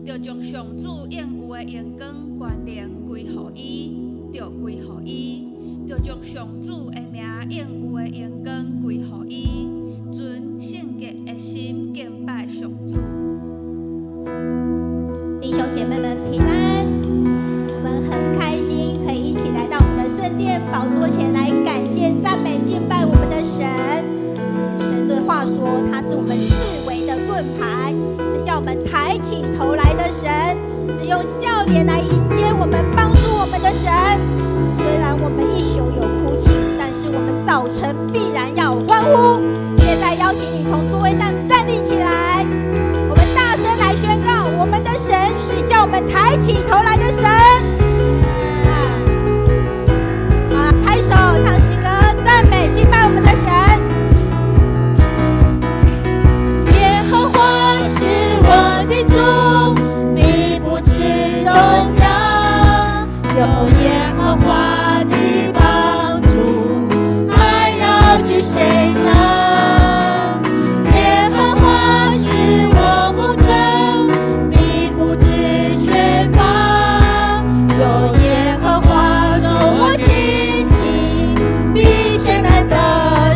著將上主應有的榮光權能歸予伊，著歸予伊，著將上主的名應有的榮光歸予伊，存聖潔的心敬拜上主。弟兄姐妹們平安，我們很開心可以一起來到我們的聖殿寶座前來感謝、讚美、敬拜我們的神。神的話說，他是我們四圍的盾牌，是叫我們抬起頭來的神，是用笑臉來迎接我們、幫助我們的神。雖然我們一宿有哭泣，但是我們早晨必然要歡呼。現在邀請你從座位上站立起來，我們大聲來宣告：我們的神是叫我們抬起頭來的神。好，拍手唱詩歌，讚美敬拜我們的神。耶和華是我的主，必不致動搖。有耶和華的幫助，還要懼誰呢？耶和華是我牧者，必不致缺乏。有耶和華作我荊棘，必全然得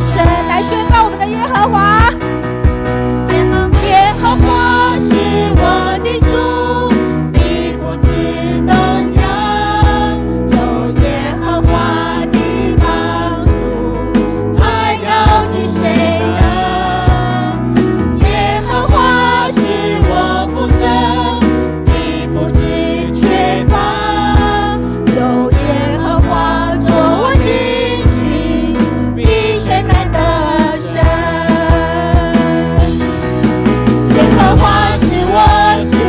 勝。來宣告我們的耶和華。耶和華是我的主，必不致動搖。有耶和華的幫助，還要懼誰呢？耶和華是我牧者，必不致缺乏。有耶和華作我荊棘，必全然得勝。耶和華是我四圍的盾牌，是我的榮耀，又是叫我抬起頭的神。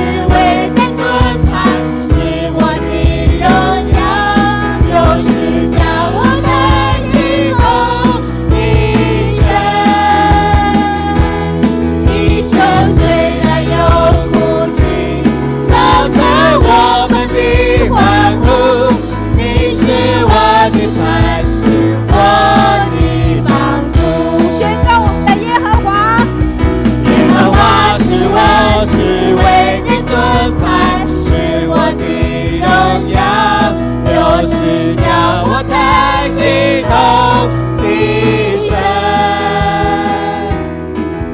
一宿雖然有哭泣，早晨我們必歡呼。你是我的磐石，我的幫助。宣告我們的耶和華。耶和華是我四圍的盾牌，是我的榮耀，又是叫我抬起頭的神。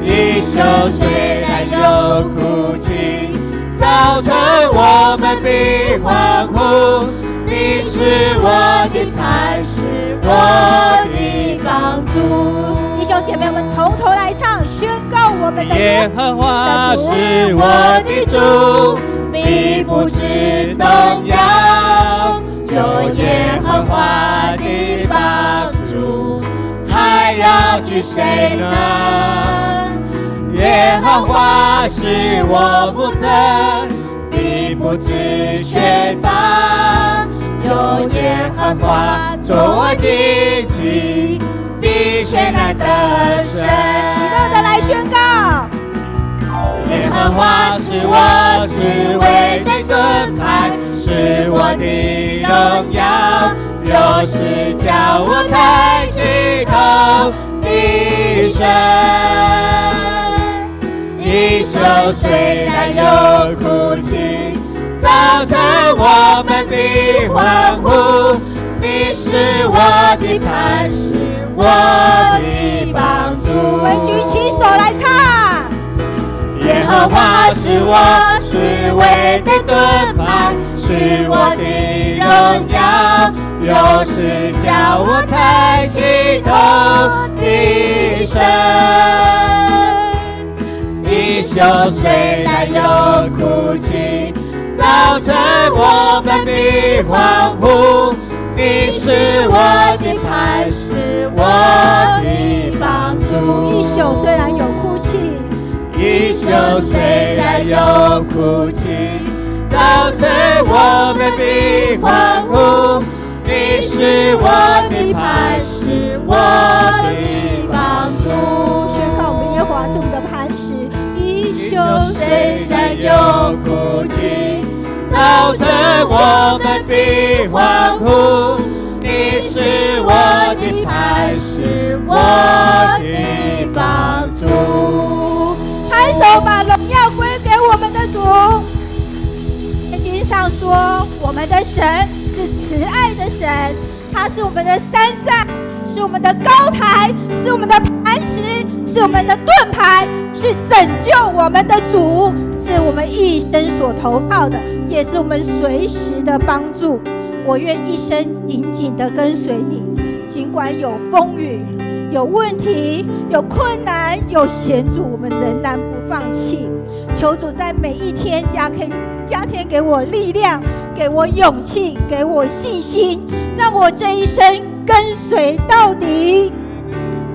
一宿雖然有哭泣，早晨我們必歡呼。你是我的磐石，我的幫助。弟兄姐妹，我們從頭來唱，宣告我們的耶和華是我的主，必不致動搖。有耶和華的幫助，還要懼誰呢？耶和華是我牧者，必不致缺乏。有耶和華作我荊棘，必全然得勝。喜樂的來宣告。耶和華是我四圍的盾牌，是我的榮耀，又是叫我抬起頭的神。一宿雖然有哭泣，早晨我們必歡呼。你是我的磐石，我的幫助。我們舉起手來唱。耶和華是我四圍的盾牌，是我的榮耀，又是叫我抬起頭的神。一宿雖然有哭泣，早晨我們必歡呼。你是我的磐石，我的幫助。一宿雖然有哭泣，一宿雖然有哭泣，早晨我們必歡呼。你是我的磐石，我的幫助。宣告我們耶和華是我們的磐石。一宿一宿雖然有哭泣，早晨我們必歡呼。你是我的磐石，我的幫助。拍手把榮耀歸給我們的主。說，我們的神是慈愛的神，他是我們的山寨，是我們的高台，是我們的磐石，是我們的盾牌，是拯救我們的主，是我們一生所投靠的，也是我們隨時的幫助。我願一生緊緊的跟隨你，儘管有風雨、有問題、有困難、有險阻，我們仍然不放棄。求主在每一天加添給我力量，給我勇氣，給我信心，讓我這一生跟隨到底。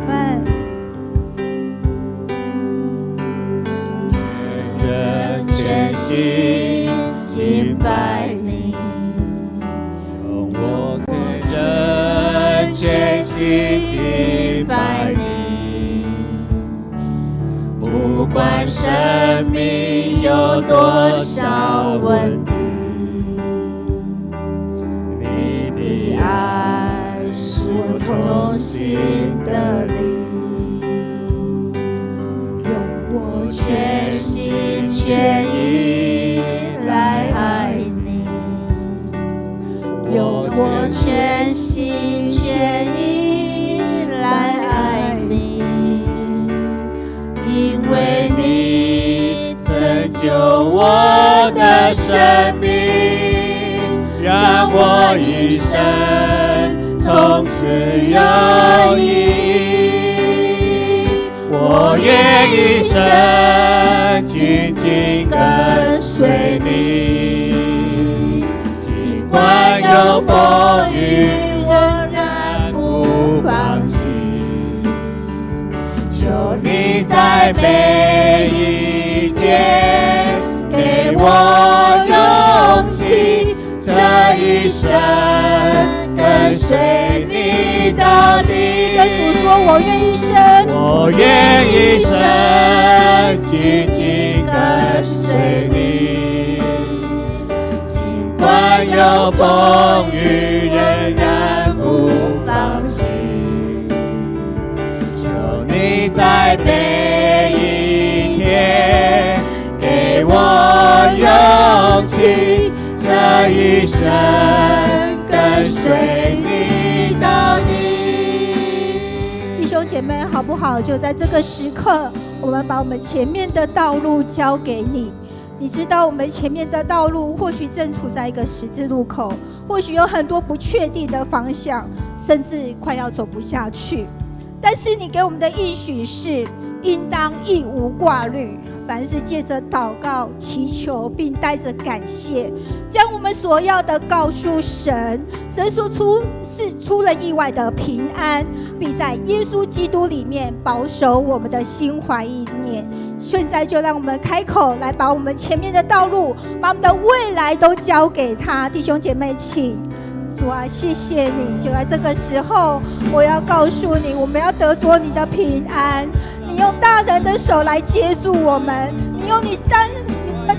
們人全心敬拜你，用我全人全心敬拜你，不管生命有多少問題，你的愛是我從心得力，用我全心全意來愛你，用我全心全意來愛你，因為你拯救我的生命，讓我一生從此有意義。我願一生緊緊跟隨你，儘管有風雨，我仍然不放棄。求你在每一天給我勇氣，這一生跟隨你到底。跟主說，我願一生，我願一生緊緊跟隨你，儘管有風雨，仍然不放棄。求你在每一天給我勇氣，這一生跟隨你到底。弟兄姐妹，好不好？就在這個時刻，我們把我們前面的道路交給你。你知道，我們前面的道路或許正處在一個十字路口，或許有很多不確定的方向，甚至快要走不下去。但是你給我們的應許是，應當一無掛慮，凡事借着禱告、祈求，並帶着感謝，將我們所要的告訴神。神所出是出人意外的平安，必在耶穌基督裡面保守我們的心懷意念。現在就讓我們開口來，把我們前面的道路，把我們的未來都交給他。弟兄姐妹，請。主啊，謝謝你！就在這個時候，我要告訴你，我們要得着你的平安。你用大能的手來接住我們，你用你的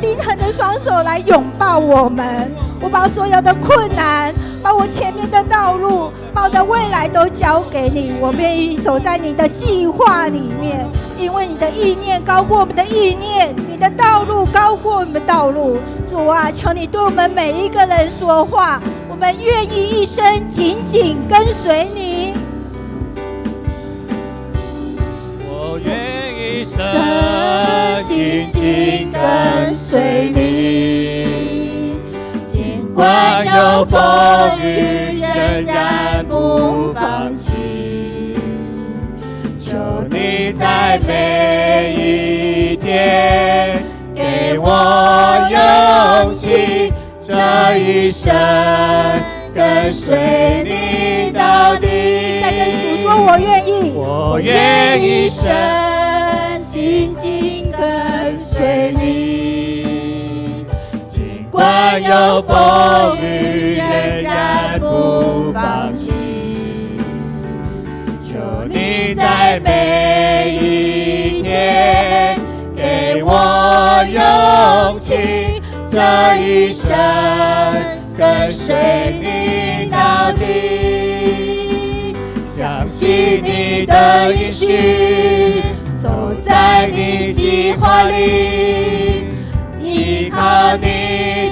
釘痕的雙手來擁抱我們。我把所有的困難，把我前面的道路，把我的未來都交給你。我願意走在你的計劃裡面，因為你的意念高過我們的意念，你的道路高過我們的道路。主啊，求你對我們每一個人說話。我們願意一生緊緊跟隨你。我願一生緊緊跟隨你，儘管有風雨，仍然不放棄。求你在每一天給我勇氣，這一生跟隨你到底。再跟主說，我願意，我願一生緊緊跟隨你，儘管有風雨，仍然不放棄。求你在每一天給我勇氣，這一生跟隨你到底。相信你的應許，走在你計劃裡，依靠你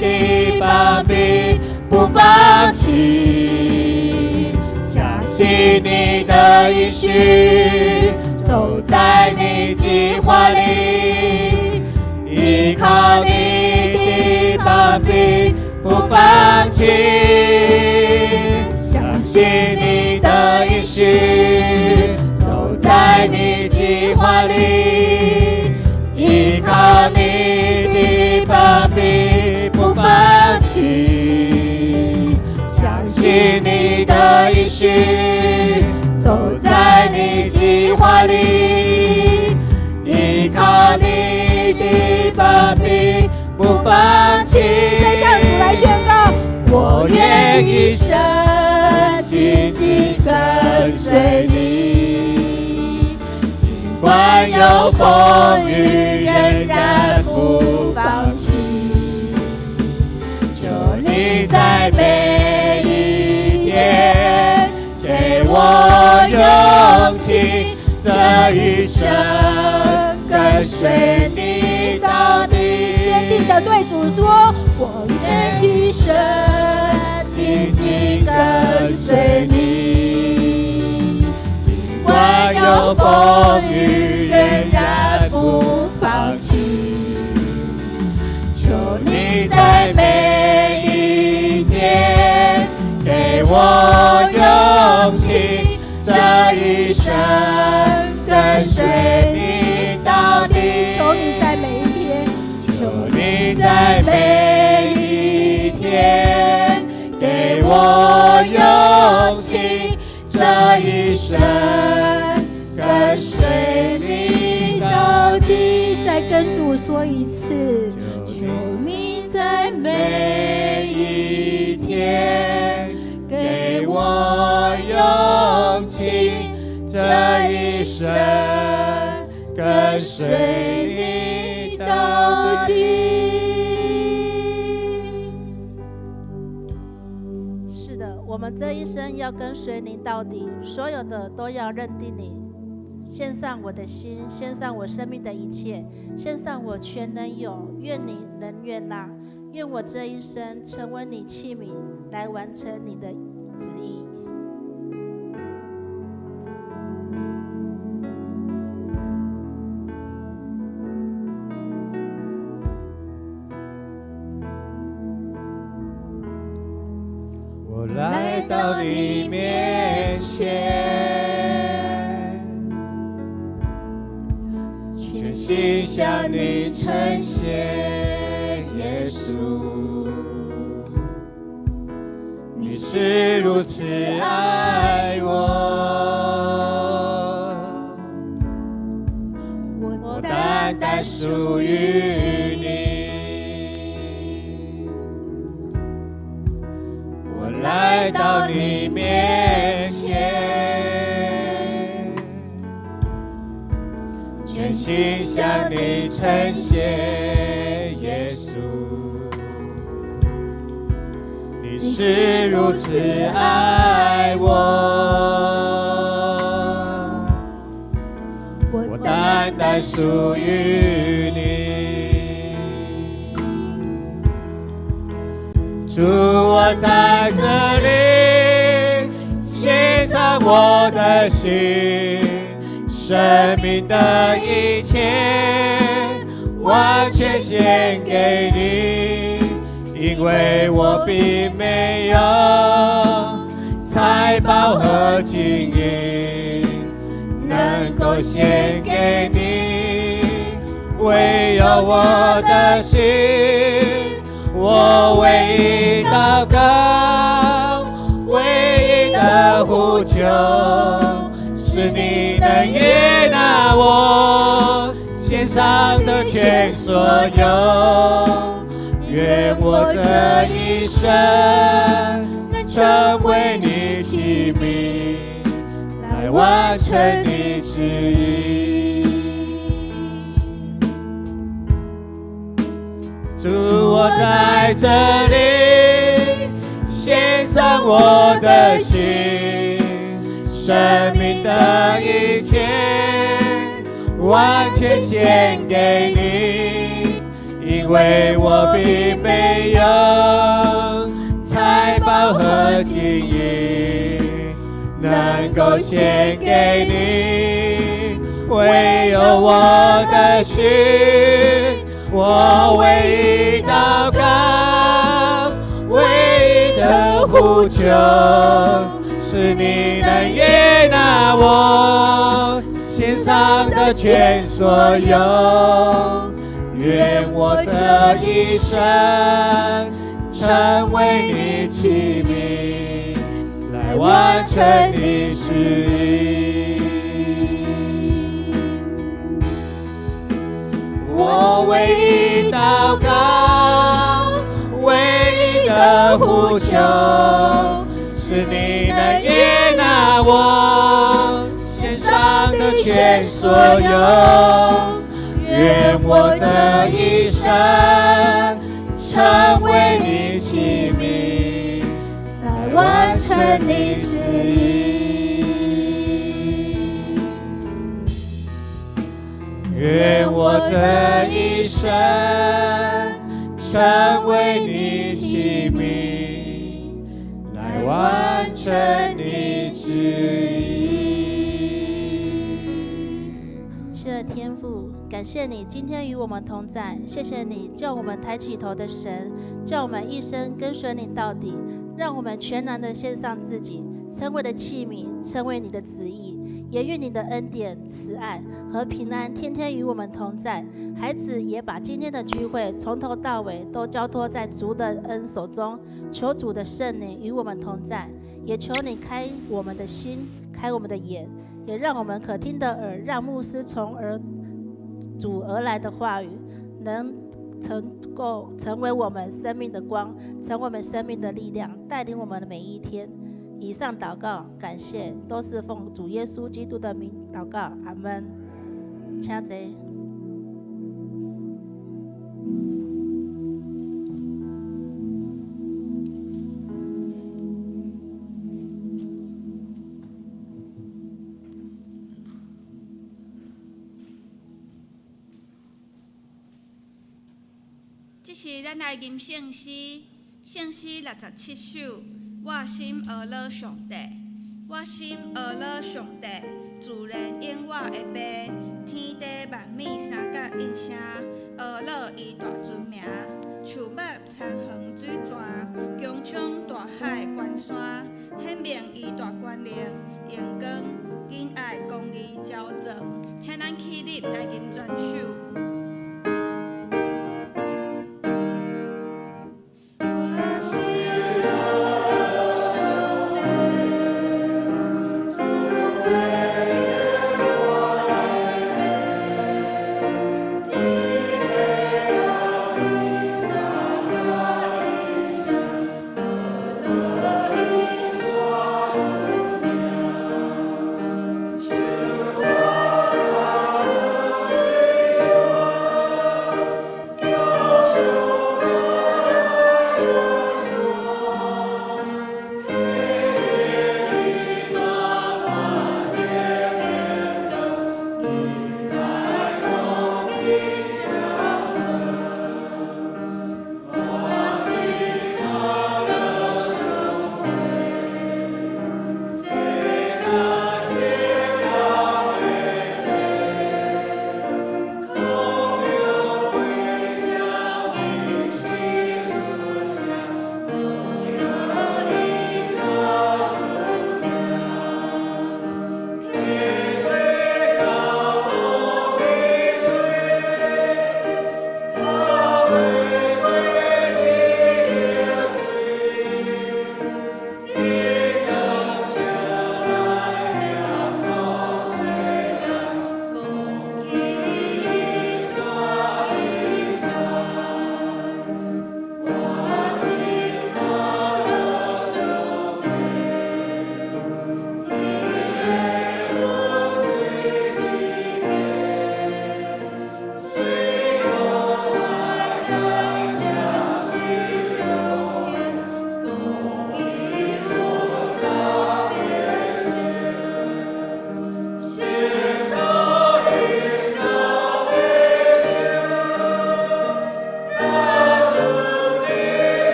的膀臂。不放棄，相信你的應許，走在你計劃裡，依靠你的膀臂不放棄，相信你的應許，走在你計劃裡，依靠你的膀臂不放棄，相信你的應許，走在你計劃裡，依靠你的膀臂不放棄。再向主來宣告，我願一生緊緊跟隨你，儘管有風雨，仍然不放棄。求你在每一天給我勇氣，這一生跟隨你到底。堅定的對主說，我願一生緊緊跟隨你，儘管有風雨，仍然不放棄。求你在每一天給我勇氣，這一生跟隨你到底。求你在每一天，求你在每一天給我勇氣，這一生跟隨你到底。再跟主說一次，求你在每一天給我勇氣，這一生跟隨你到底。是的，我們這一生要跟隨你到底，所有的都要認定你，獻上我的心，獻上我生命的一切，獻上我全能有，願你能悅納，願我這一生成為你器皿，來完成你的旨意。我來到你面前，全心向你呈獻，耶穌，你是如此愛我，我單單屬於你。我來到你面前，全心向你呈獻，耶穌，你是如此愛我，我單單屬於你。主，我在這裡獻上我的心，生命的一切完全獻給你，因為我並沒有財寶和金銀能夠獻給你，唯有我的心。我唯一禱告，唯一的呼求，是你能悅納我獻上的全所有。願我這一生能成為你器皿，來完成你旨意。主，我在這裡獻上我的心，生命的一切完全獻給你，因為我並沒有財耀和金銀，能夠獻給你，唯有我的心，我唯一禱告，唯一的呼求，是你能悅納我獻上的全所有。願我這一生成為你器皿，來完成你旨意。我唯一禱告，唯一的呼求，是你能悅納我獻上的全所有。願我這一生成為你器皿，來完成你旨意。願我這一生成為你器皿，來完成你旨意。親愛的天父，感謝你今天與我們同在，謝謝你叫我們抬起頭的神，叫我們一生跟隨你到底，讓我們全然的獻上自己，成為的器皿，成為你的旨意。也願你的恩典、慈愛和平安天天與我們同在。孩子也把今天的聚會從頭到尾都交託在主的恩手中，求主的聖靈與我們同在，也求你開我們的心，開我們的眼，也讓我們可聽的耳，讓牧師從而主而來的話語，能成夠成為我們生命的光，成為我們生命的力量，帶領我們的每一天。以上禱告，感謝都是奉主耶穌基督的名禱告，阿門。請坐。這是咱來吟聖詩，聖詩67首。我心呵咾上帝，我心呵咾上帝，自然應我的話，天地萬物相佮應聲，呵咾伊大尊名。樹木田園水泉，穹蒼大海關山，顯明伊大權能，榮光仁愛公義昭彰。請咱起立來吟全首。我心呵咾上帝，自然應我的話，天地萬物相佮應聲，呵咾伊大尊名。樹木田園水泉，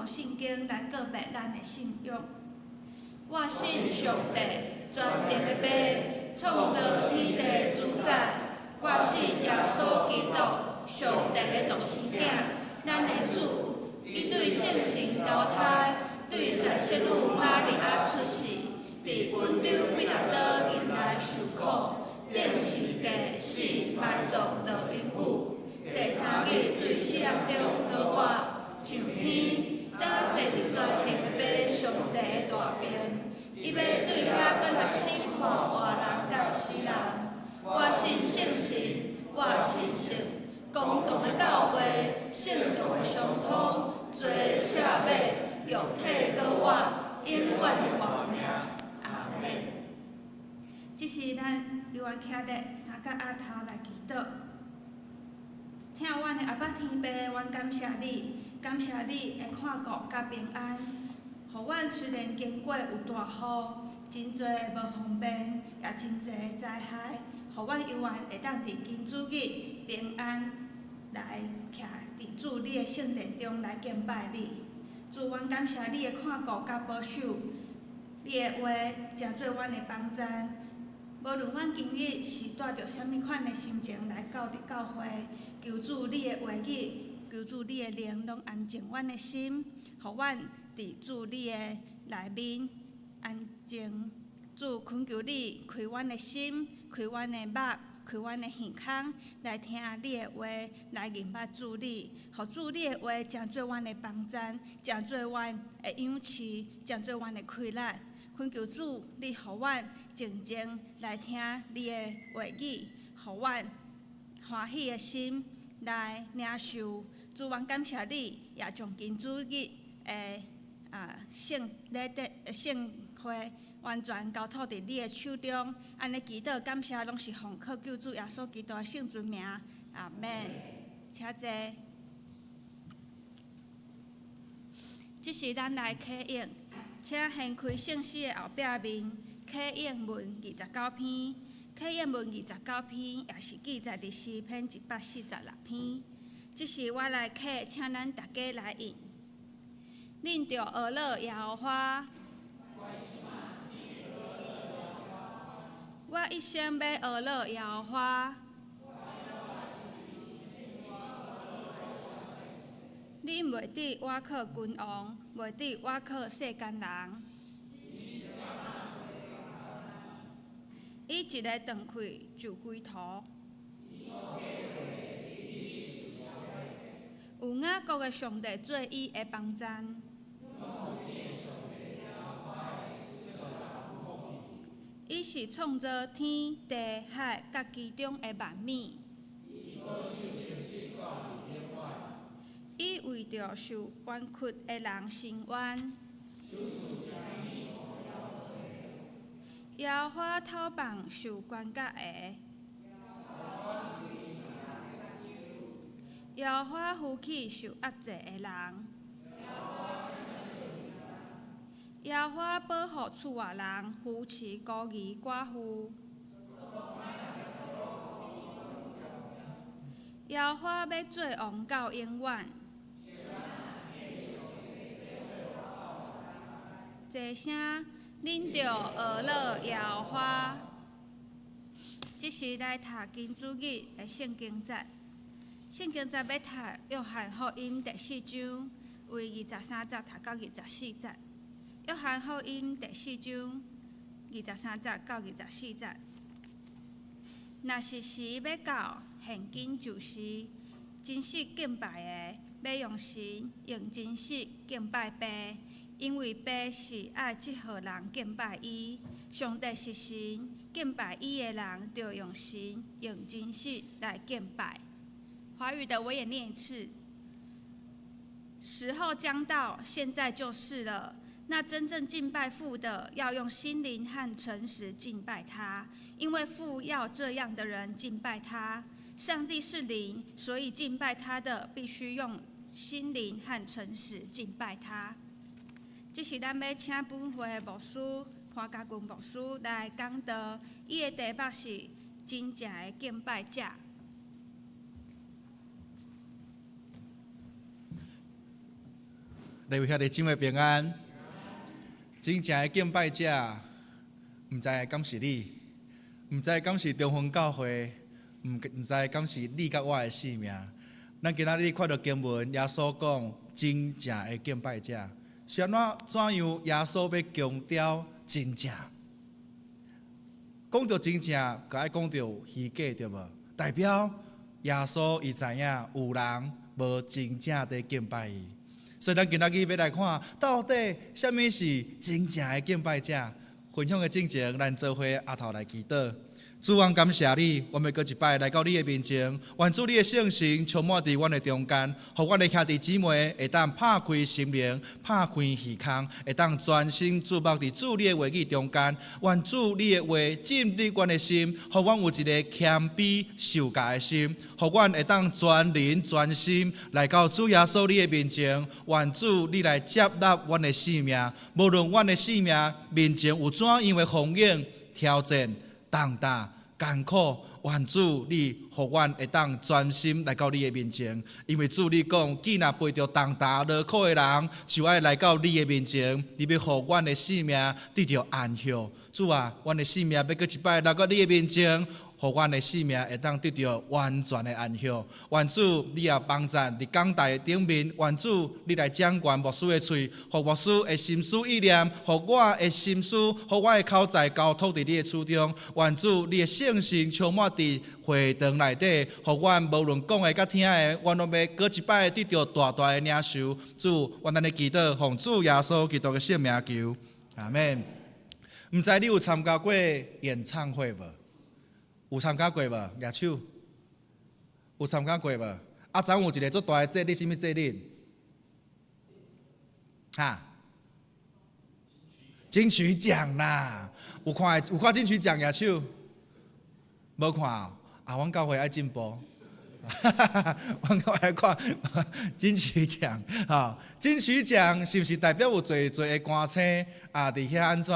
徒信经来告白咱的信仰。我信上帝，全能的父，创造天地主宰。我信耶稣基督，上帝的独生囝，咱的主。伊对圣神投胎，对在圣女玛利亚出世，伫本丢彼拉多忍耐受苦，钉十字架死埋葬落阴府。第三日对死人中复活，上天，倒坐伫全能的父上帝的大爿。伊欲对遐转来审判活人佮死人。我信圣神，我信圣公同的教会，圣徒的相通，罪赦免，肉体复活，永远的活命。阿门。这是咱犹原徛咧三角额头来祈祷。疼阮的阿爸天父，阮感谢你，感谢你的看顾佮平安，予阮虽然经过有大雨，真濟的無方便，也真濟的災害，予阮猶原會當佇金主日平安來徛佇主你的聖殿中來敬拜你。主，阮感謝你的看顧佮保守，你的話成做阮的幫贊。無論阮今日是帶著啥物款的心情來到佇教會，求主你的話語，求主你的靈，攏安靜阮的心，予阮佇主你的內面安靜。主懇求你開阮的心，開阮的目，開阮的耳孔，來聽你的話，來認捌主你，予主你的話成做阮的幫贊，成做阮的勇氣，成做阮的氣力。懇求主，你予阮靜靜來聽你的話語，予阮歡喜的心來領受。主，阮感謝你，也將金主日的聖禮的聖會完全交託佇你的手中。按呢祈禱感謝，攏是奉靠救主耶穌基督的聖尊名。阿門。請坐。這時咱來啟應。請掀開聖詩的後壁面，啟應文29篇，啟應文29篇也是記載佇詩篇146篇。這時我來啟，請咱大家來應。恁著學樂耶和華。我一生欲學樂耶和華。恁袂得倚靠君王，袂得倚靠世間人。伊一个斷氣就歸途。有雅各的上帝做伊的幫贊。伊是創造天地海佮其中的萬物。伊為著受冤屈的人伸冤。耶和華討放受關押的。耶和華扶起受壓制的人。耶和華保護厝外人，扶持孤兒寡婦。耶和華欲做王到永遠。齊聲，恁著學樂耶和華。這時來讀金主日的聖經節，聖經節欲讀約翰福音第四章，為23節讀到24節。約翰福音第四章23節到24節。若是時欲到，現今就是，真實敬拜的，欲用神用真實敬拜父，因為父是愛這號人敬拜伊。上帝是神，敬拜伊的人，著用神用真實來敬拜。華語的我也念一次。時候將到，現在就是了。那真正敬拜父的，要用心靈和誠實敬拜他，因為父要這樣的人敬拜他。上帝是靈，所以敬拜他的必須用心靈和誠實敬拜他。這是咱欲請本會的牧師潘家軍牧師來講道，伊的題目是真正的敬拜者。各位兄弟姊妹平安。真正的敬拜者，毋知敢是你，毋知敢是中興教會，毋知敢是你佮我的生命。咱今仔日看著經文，耶穌講真正的敬拜者，是按怎怎樣？耶穌欲強調真正，講著真正，閣愛講著虛假對無？代表耶穌伊知影有人無真正佇敬拜伊。所以咱今仔日欲來看，到底啥物是真正的敬拜者？分享的進前，咱做伙阿頭來祈禱。主啊，感謝你，阮欲閣一擺來到你的面前，願主你的聖神充滿佇阮的中間，予阮的兄弟姊妹會當拍開心靈，拍開耳孔，會當專心注目佇主你的話語中間。願主你的話進入阮的心，予阮有一個謙卑受教的心，予阮會當全靈全心來到主耶穌你的面前。願主你來接納阮的生命，無論阮的生命面前有怎樣的風雨挑戰、重擔、艱苦，願主你予阮會當專心來到你的面前，因為主你講，既若背著重擔勞苦的人，就愛來到你的面前，你欲予阮的生命得著安息。主啊，阮的生命欲閣一擺來到你的面前，予阮的生命會當得著完全的安息。願主你也幫贊佇講台頂面，願主你來掌權牧師的喙，予牧師的心思意念，予我的心思，予我的口才交託佇你的手中。願主你的聖神充滿佇會堂內底，予阮無論講的佮聽的，阮攏欲閣一擺得著大大的領受。主，阮按呢祈禱，奉主耶穌基督的聖名求，阿們。毋知你有參加過演唱會無？有參加過無？舉手。有參加過無？啊，昨昏有一个足大的節日，啥物節日？哈？金曲獎啦！有看有看金曲獎舉手？無看啊？阮教會愛進步。阮教會愛看金曲獎，吼，金曲獎是毋是代表有濟濟的歌星啊？佇遐按怎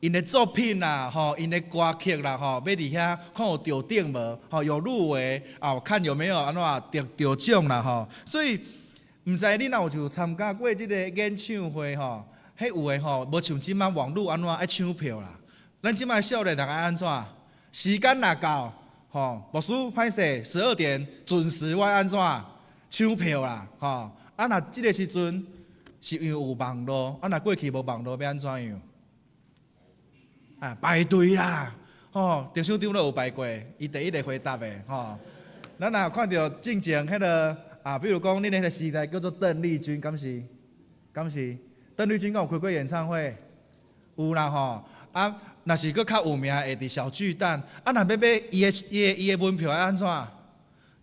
？𪜶的作品啦，吼，𪜶的歌曲啦，吼，欲佇遐看有著頂無？吼，有入圍啊，看有沒有按怎得著獎啦，吼。所以，毋知你若有就參加過這个演唱會吼？彼有的吼，無像這擺網路按怎愛搶票啦。咱這擺少年人愛按怎？時間若到，吼，牧師歹勢，12點準時我愛按怎搶票啦，吼。啊，若這个時陣是因為有網路，啊，若過去無網路欲按怎樣？啊，排隊啦，吼，鄭省長都有排過，伊第一个回答的，吼。咱若看著進前彼个啊，比如講恁彼个時代叫做鄧麗君，敢是？敢是？鄧麗君敢有開過演唱會？有啦吼。啊，若是閣較有名，會佇小巨蛋。啊，若欲買伊的門票愛按怎？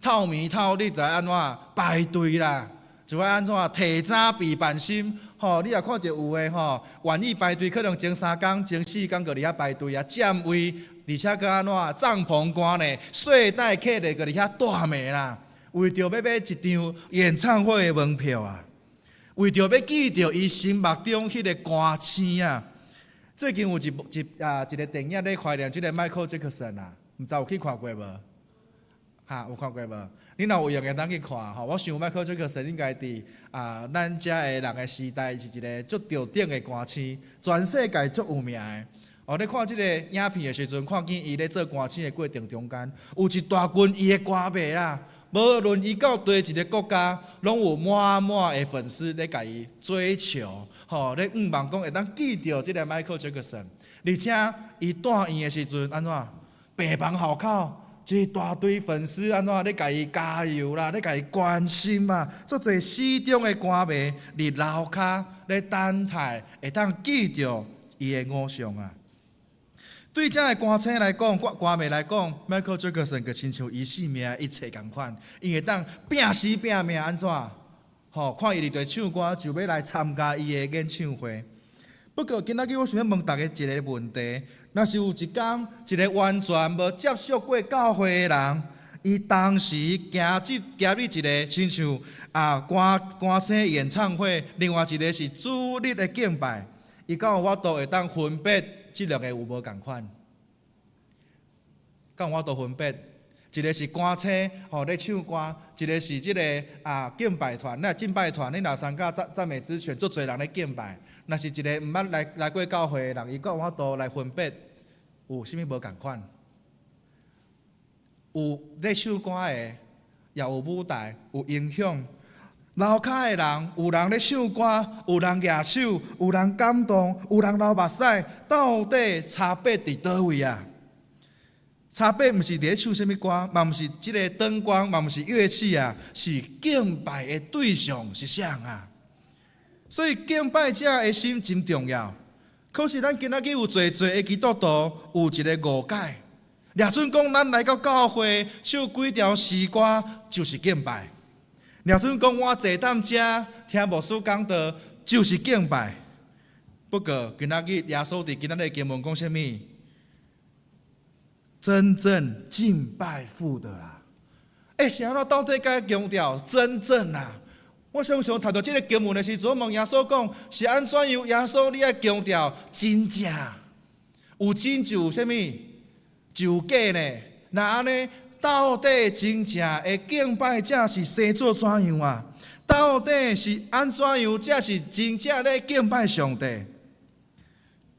透暝透日就愛按怎？排隊啦，就愛按怎？提早備辦心。吼，你若看著有的吼，願意排隊，可能前三工、前四工就佇遐排隊啊，佔位，而且閣按怎帳篷寒呢，睡袋客咧，閣佇遐蹛暝啦，為著欲買一張演唱會的門票啊，為著欲見著伊心目中彼个歌星啊。最近有一部一啊一个電影咧懷念這个邁克傑克遜啊，毋知有去看過無？哈，有看過無？你若有閒會當去看吼，我想邁克傑克遜應該佇啊咱遮的人的時代是一个足著頂的歌星，全世界足有名的。哦，你看這个影片的時陣，看見伊咧做歌星的過程中間，有一大群伊的歌迷啦，無論伊到佗一个國家，攏有滿滿的粉絲咧共伊追求，吼，咧向望講會當見著這个邁克傑克遜，而且伊住院的時陣，按怎病房號口，一大堆粉絲按怎咧共伊加油啦，咧共伊關心啊，足濟死忠的歌迷佇樓跤咧等待，會當見著伊的偶像啊。對遮的歌星來講，歌迷來講，邁克傑克遜就親像伊生命的一切仝款，伊會當拚死拚命按怎？吼，看伊佇佗唱歌，就欲來參加伊的演唱會。不過今仔日我想欲問大家一个問題：若是有一工，一个完全無接觸過教會的人，伊當時行入行入一个親像啊歌歌星演唱會，另外一个是主日的敬拜，伊敢有法度會當分別這兩个有無仝款？敢有法度分別？一个是歌星，吼咧唱歌；一個是這个啊敬拜團。那敬拜團，你若參加讚讚美之泉，足濟人咧敬拜。若是一個毋捌來來過教會的人，伊閣有法度來分別有啥物無仝款？有咧唱歌的，也有舞台，有音響。樓跤的人，有人咧唱歌，有人舉手，有人感動，有人流目屎，到底差別佇佗位啊？差別毋是佇咧唱啥物歌，嘛毋是這个燈光，嘛毋是樂器啊，是敬拜的對象是啥啊？所以敬拜者的心真重要。可是咱今仔日有濟濟的基督徒有一個誤解，掠準講咱來到教會唱幾條詩歌就是敬拜。掠準講我坐踮遮聽牧師講道就是敬拜。不過今仔日耶穌佇今仔日經文講啥物？真正敬拜父的啦。欸，是按怎到底該強調真正啊？我常常讀著這个經文的時陣，問耶穌講是按怎樣？耶穌你愛強調真正，有真就有啥物？就有假呢？若按呢，到底真正的敬拜者是生做怎樣啊？到底是按怎樣才是真正咧敬拜上帝？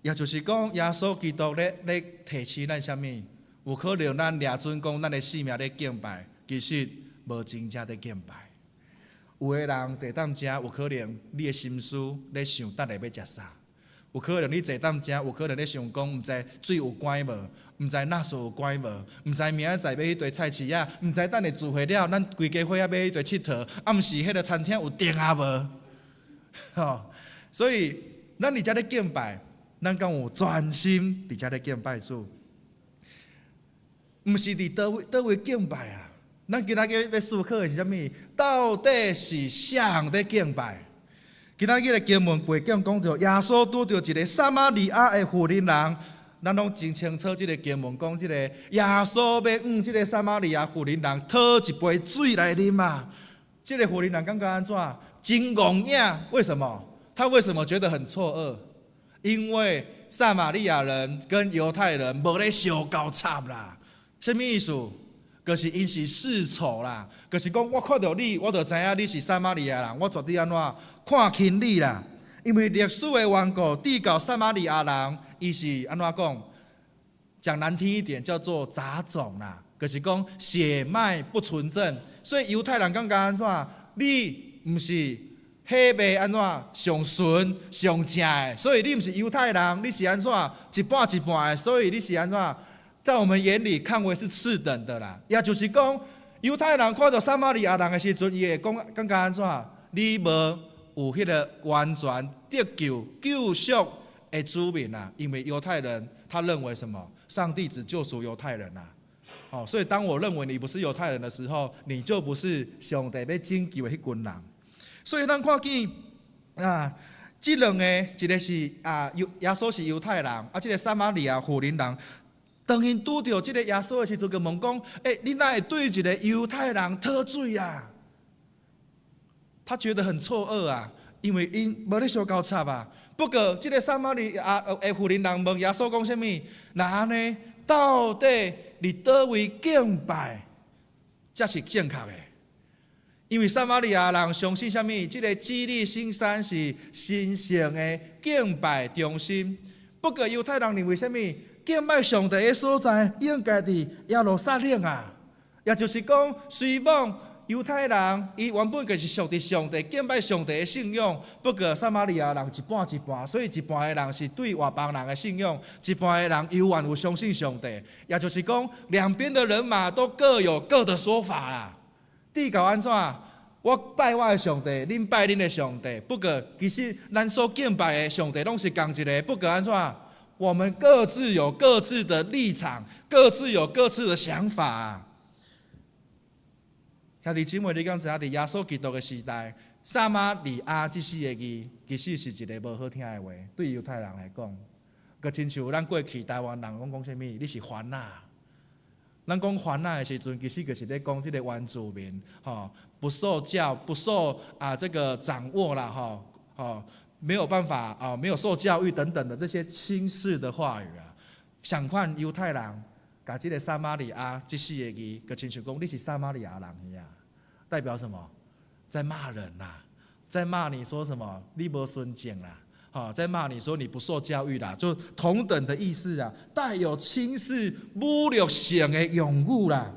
也就是講，耶穌基督咧咧提醒咱啥物？有可能咱掠準講咱的性命咧敬拜，其實無真正咧敬拜。有的人坐踮遮，有可能你的心思咧想等下欲食啥；有可能你坐踮遮，有可能咧想講，毋知水有關無，毋知垃圾有關無，毋知明仔載欲去佗菜市仔，毋知等下聚會了，咱規家伙仔欲去佗𨑨迌，啊，毋是彼个餐廳有電啊無？吼，所以咱佇遮咧敬拜，咱敢有專心佇遮咧敬拜主？毋是佇佗位佗位敬拜啊！咱今仔日欲思考的是啥物？到底是啥人佇敬拜？今仔日的經文背景講著，耶穌拄著一个撒瑪利亞的婦人人，咱攏真清楚。這个經文講，這个耶穌欲向這个撒瑪利亞婦人人討一杯水來啉啊！這个婦人人感覺按怎？真戇影，為什麼？他為什麼覺得很錯愕？因為撒瑪利亞人跟猶太人無咧相交插啦，啥物意思？就是𪜶是世仇啦，就是講我看著你，我就知影你是撒瑪利亞人，我絕對按怎看輕你啦。因為歷史的緣故，直到撒瑪利亞人，伊是按怎講？講難聽一點，叫做雜種啦，就是講血脈不純正。所以猶太人感覺按怎？你毋是血脈按怎上純上正的，所以你毋是猶太人，你是按怎一半一半的，所以你是按怎？在我們眼裡看為是次等的啦，也就是講，猶太人看著撒瑪利亞人的時陣，伊會講感覺按怎？你無有彼个完全得救救贖的子民啊，因為猶太人他認為什麼？上帝只救贖猶太人啊。哦，所以當我認為你不是猶太人的時候，你就不是上帝欲拯救的彼群人。所以咱看見啊，這兩个，一个是啊猶耶穌是猶太人，啊，這个撒瑪利亞婦人人。當𪜶拄著這个耶穌的時陣，就問講：欸，你哪會對一个猶太人討水啊？他覺得很錯愕啊，因為𪜶無咧相交插啊。不過，這个撒瑪利亞的婦人人問耶穌講啥物？若按呢，到底佇佗位敬拜才是正確的？因為撒瑪利亞人相信啥物？這个基利心山是神聖的敬拜中心。不過猶太人認為啥物？敬拜上帝的所在應該佇耶路撒冷啊，也就是講，雖罔猶太人伊原本就是屬佇上帝敬拜上帝的信仰，不過撒瑪利亞人一半一半，所以一半的人是對外邦人的信仰，一半的人猶原有相信上帝。也就是講，兩邊的人馬都各有各的說法啦。至到按怎？我拜我的上帝，恁拜恁的上帝。不過其實咱所敬拜的上帝攏是仝一个。不過按怎？我們各自有各自的立場，各自有各自的想法啊。兄弟姊妹，你敢知影？佇耶穌基督的時代，撒瑪利亞這四个字，其實是一个無好聽的話，對猶太人來講，閣親像咱過去台灣人攏講啥物？你是番仔。咱講番仔的時陣，其實就是咧講這个原住民，吼，不受教、不受啊這个掌握啦，吼，吼。沒有辦法啊，沒有受教育等等的這些輕視的話語啊，相款猶太人，共這个撒瑪利亞這四个字，就親像講你是撒瑪利亞人一樣，代表什麼？在罵人啦，在罵你說什麼？你無純正啦，吼，在罵你說你不受教育啦，就同等的意思啊，帶有輕視、侮辱性的用語啦。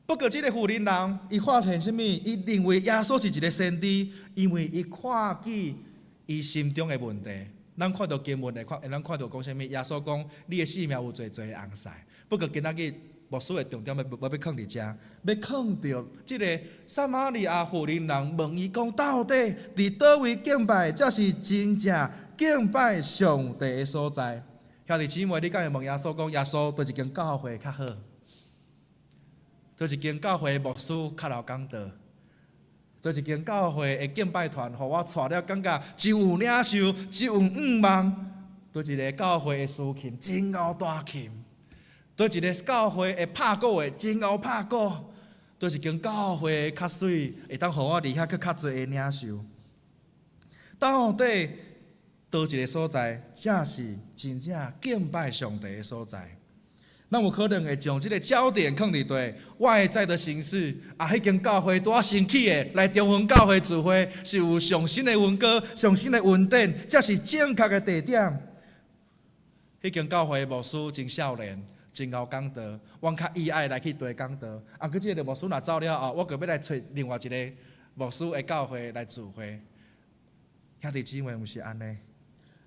不過這个婦人人，伊發現啥物？伊認為耶穌是一个先知，因為伊看見伊心中的問題。咱看著經文會看，咱看著講啥物？耶穌講：你的性命有濟濟尪婿。不過今仔日牧師的重點欲無欲囥佇遮，欲囥著這个撒瑪利亞婦人人問伊講：到底佇佗位敬拜，才是真正敬拜上帝的所在？兄弟姊妹，你敢會問耶穌講：耶穌，佗一間教會較好？佗一間教會牧師較𠢕講道？佗一間教會的敬拜團，予我帶了感覺真有領袖，真有向望。佗一个教會的司琴真𠢕彈琴？佗一个教會的拍鼓的真𠢕拍鼓？佗一間教會較媠，會當予我佇遐閣較濟的領受？到底佗一个所在，才是真正敬拜上帝的所在？咱有可能會將這个焦點放佇對外在的形式啊，彼間教會拄仔新起的，來中雲教會聚會是有上新的恩膏、上新的恩典，才是正確的地點。彼間教會牧師真少年，真𠢕講道，阮較意愛來去綴講道。啊，閣這个牧師若走了後，我閣欲來揣另外一个牧師的教會來聚會。兄弟姊妹，毋是按呢？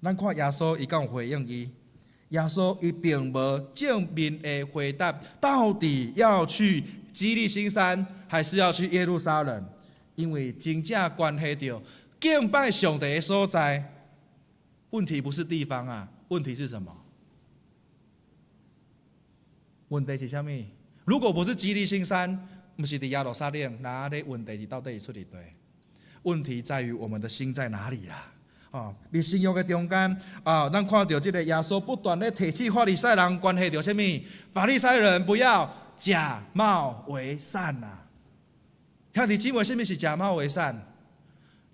咱看耶穌，伊敢有回應伊？耶穌伊並無正面的回答，到底要去基利心山，還是要去耶路撒冷？因為真正關係著敬拜上帝的所在，問題不是地方啊，問題是什麼？問題是啥物？如果不是基利心山，毋是佇耶路撒冷，那咧問題是到底是出佇佗？問題在於我們的心在哪裡啦？哦，佇新約的中間啊，咱看著這个耶穌不斷咧提醒法利賽人關係著啥物？法利賽人不要假冒為善啊！兄弟姊妹，啥物是假冒為善？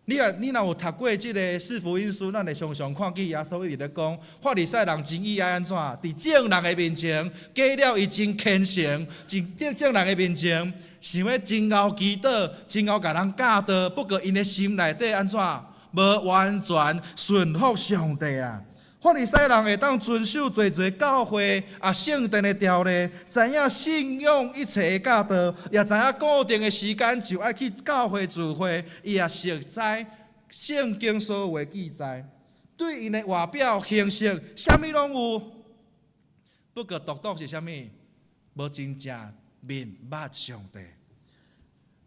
你啊，你若有讀過這个四福音書，咱會常常看見耶穌一直咧講，法利賽人真意愛按怎？佇眾人的面前，假了伊真虔誠，佇眾人的面前，想欲真𠢕祈禱，真𠢕共人教導，不過𪜶的心內底按怎？無完全順服上帝啊！法利賽人會當遵守濟濟教會啊聖殿的條例，知影信仰一切的教導，也知影固定的時間就愛去教會聚會，伊也熟知聖經所有的記載，對𪜶的外表形式，啥物攏有。不過獨獨是啥物？無真正明白上帝。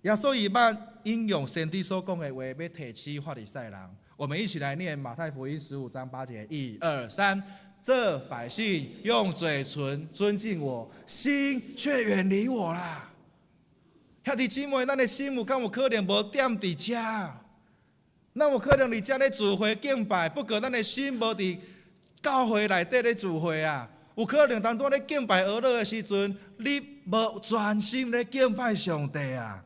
耶穌伊捌引用先知所講的話，欲提醒法利賽人。我們一起來念馬太福音15章8節，一二三。這百姓用嘴唇尊敬我，心卻遠離我啦。兄弟姊妹，咱的心有敢有可能無踮佇遮？咱有可能佇遮咧聚會敬拜，不過咱的心無佇教會內底咧聚會啊。有可能當拄咧敬拜呵咾的時陣，你無專心咧敬拜上帝啊。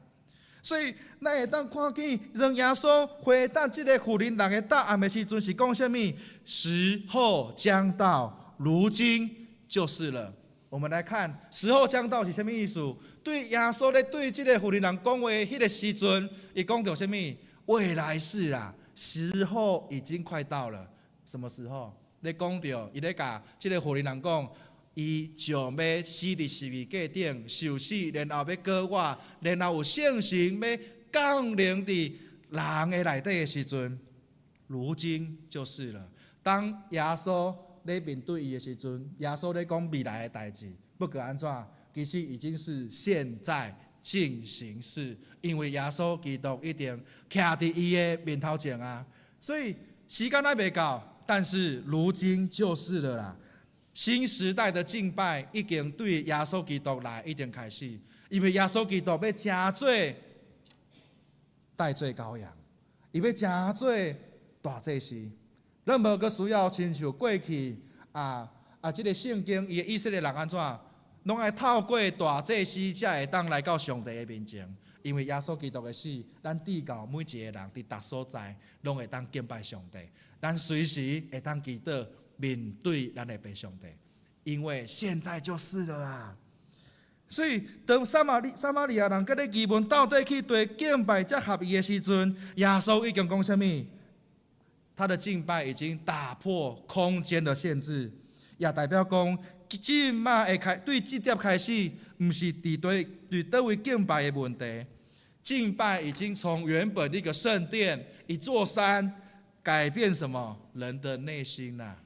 所以，咱會當看見，當耶穌回答這个婦人人的答案的時陣，是講啥物？時候將到，如今就是了。我們來看，時候將到是啥物意思？對耶穌咧對這个婦人人講話，彼个時陣，伊講著啥物？未來式啦，時候已經快到了。什麼時候？咧講著，伊咧共這个婦人人講，伊將欲死佇十字架頂受死，然後欲復活，然後有聖神欲降臨佇人的內底的時陣，如今就是了。當耶穌咧面對伊的時陣，耶穌咧講未來的代誌，不過按怎？其實已經是現在進行式，因為耶穌基督已經徛佇伊的面頭前啊，所以時間還未到，但是如今就是了啦。新時代的敬拜已經對耶穌基督來已經開始，因為耶穌基督欲成做代罪羔羊，伊欲成做大祭司，咱無閣需要親像過去啊啊！這个聖經伊的以色列人按怎，攏愛透過大祭司才會當來到上帝的面前。因為耶穌基督的死，咱至到每一个人佇逐所在，攏會當敬拜上帝。咱隨時會當祈禱面對咱的父上帝，因為現在就是了啊。所以當撒瑪利亞人佮咧疑問到底去佗敬拜才合意的時陣，耶穌已經講啥物？他的敬拜已經打破空間的限制，也代表講，這馬會開對這點開始，毋是佇佗佇佗位敬拜的問題。敬拜已經從原本一個聖殿、一座山，改變什麼人的內心啦。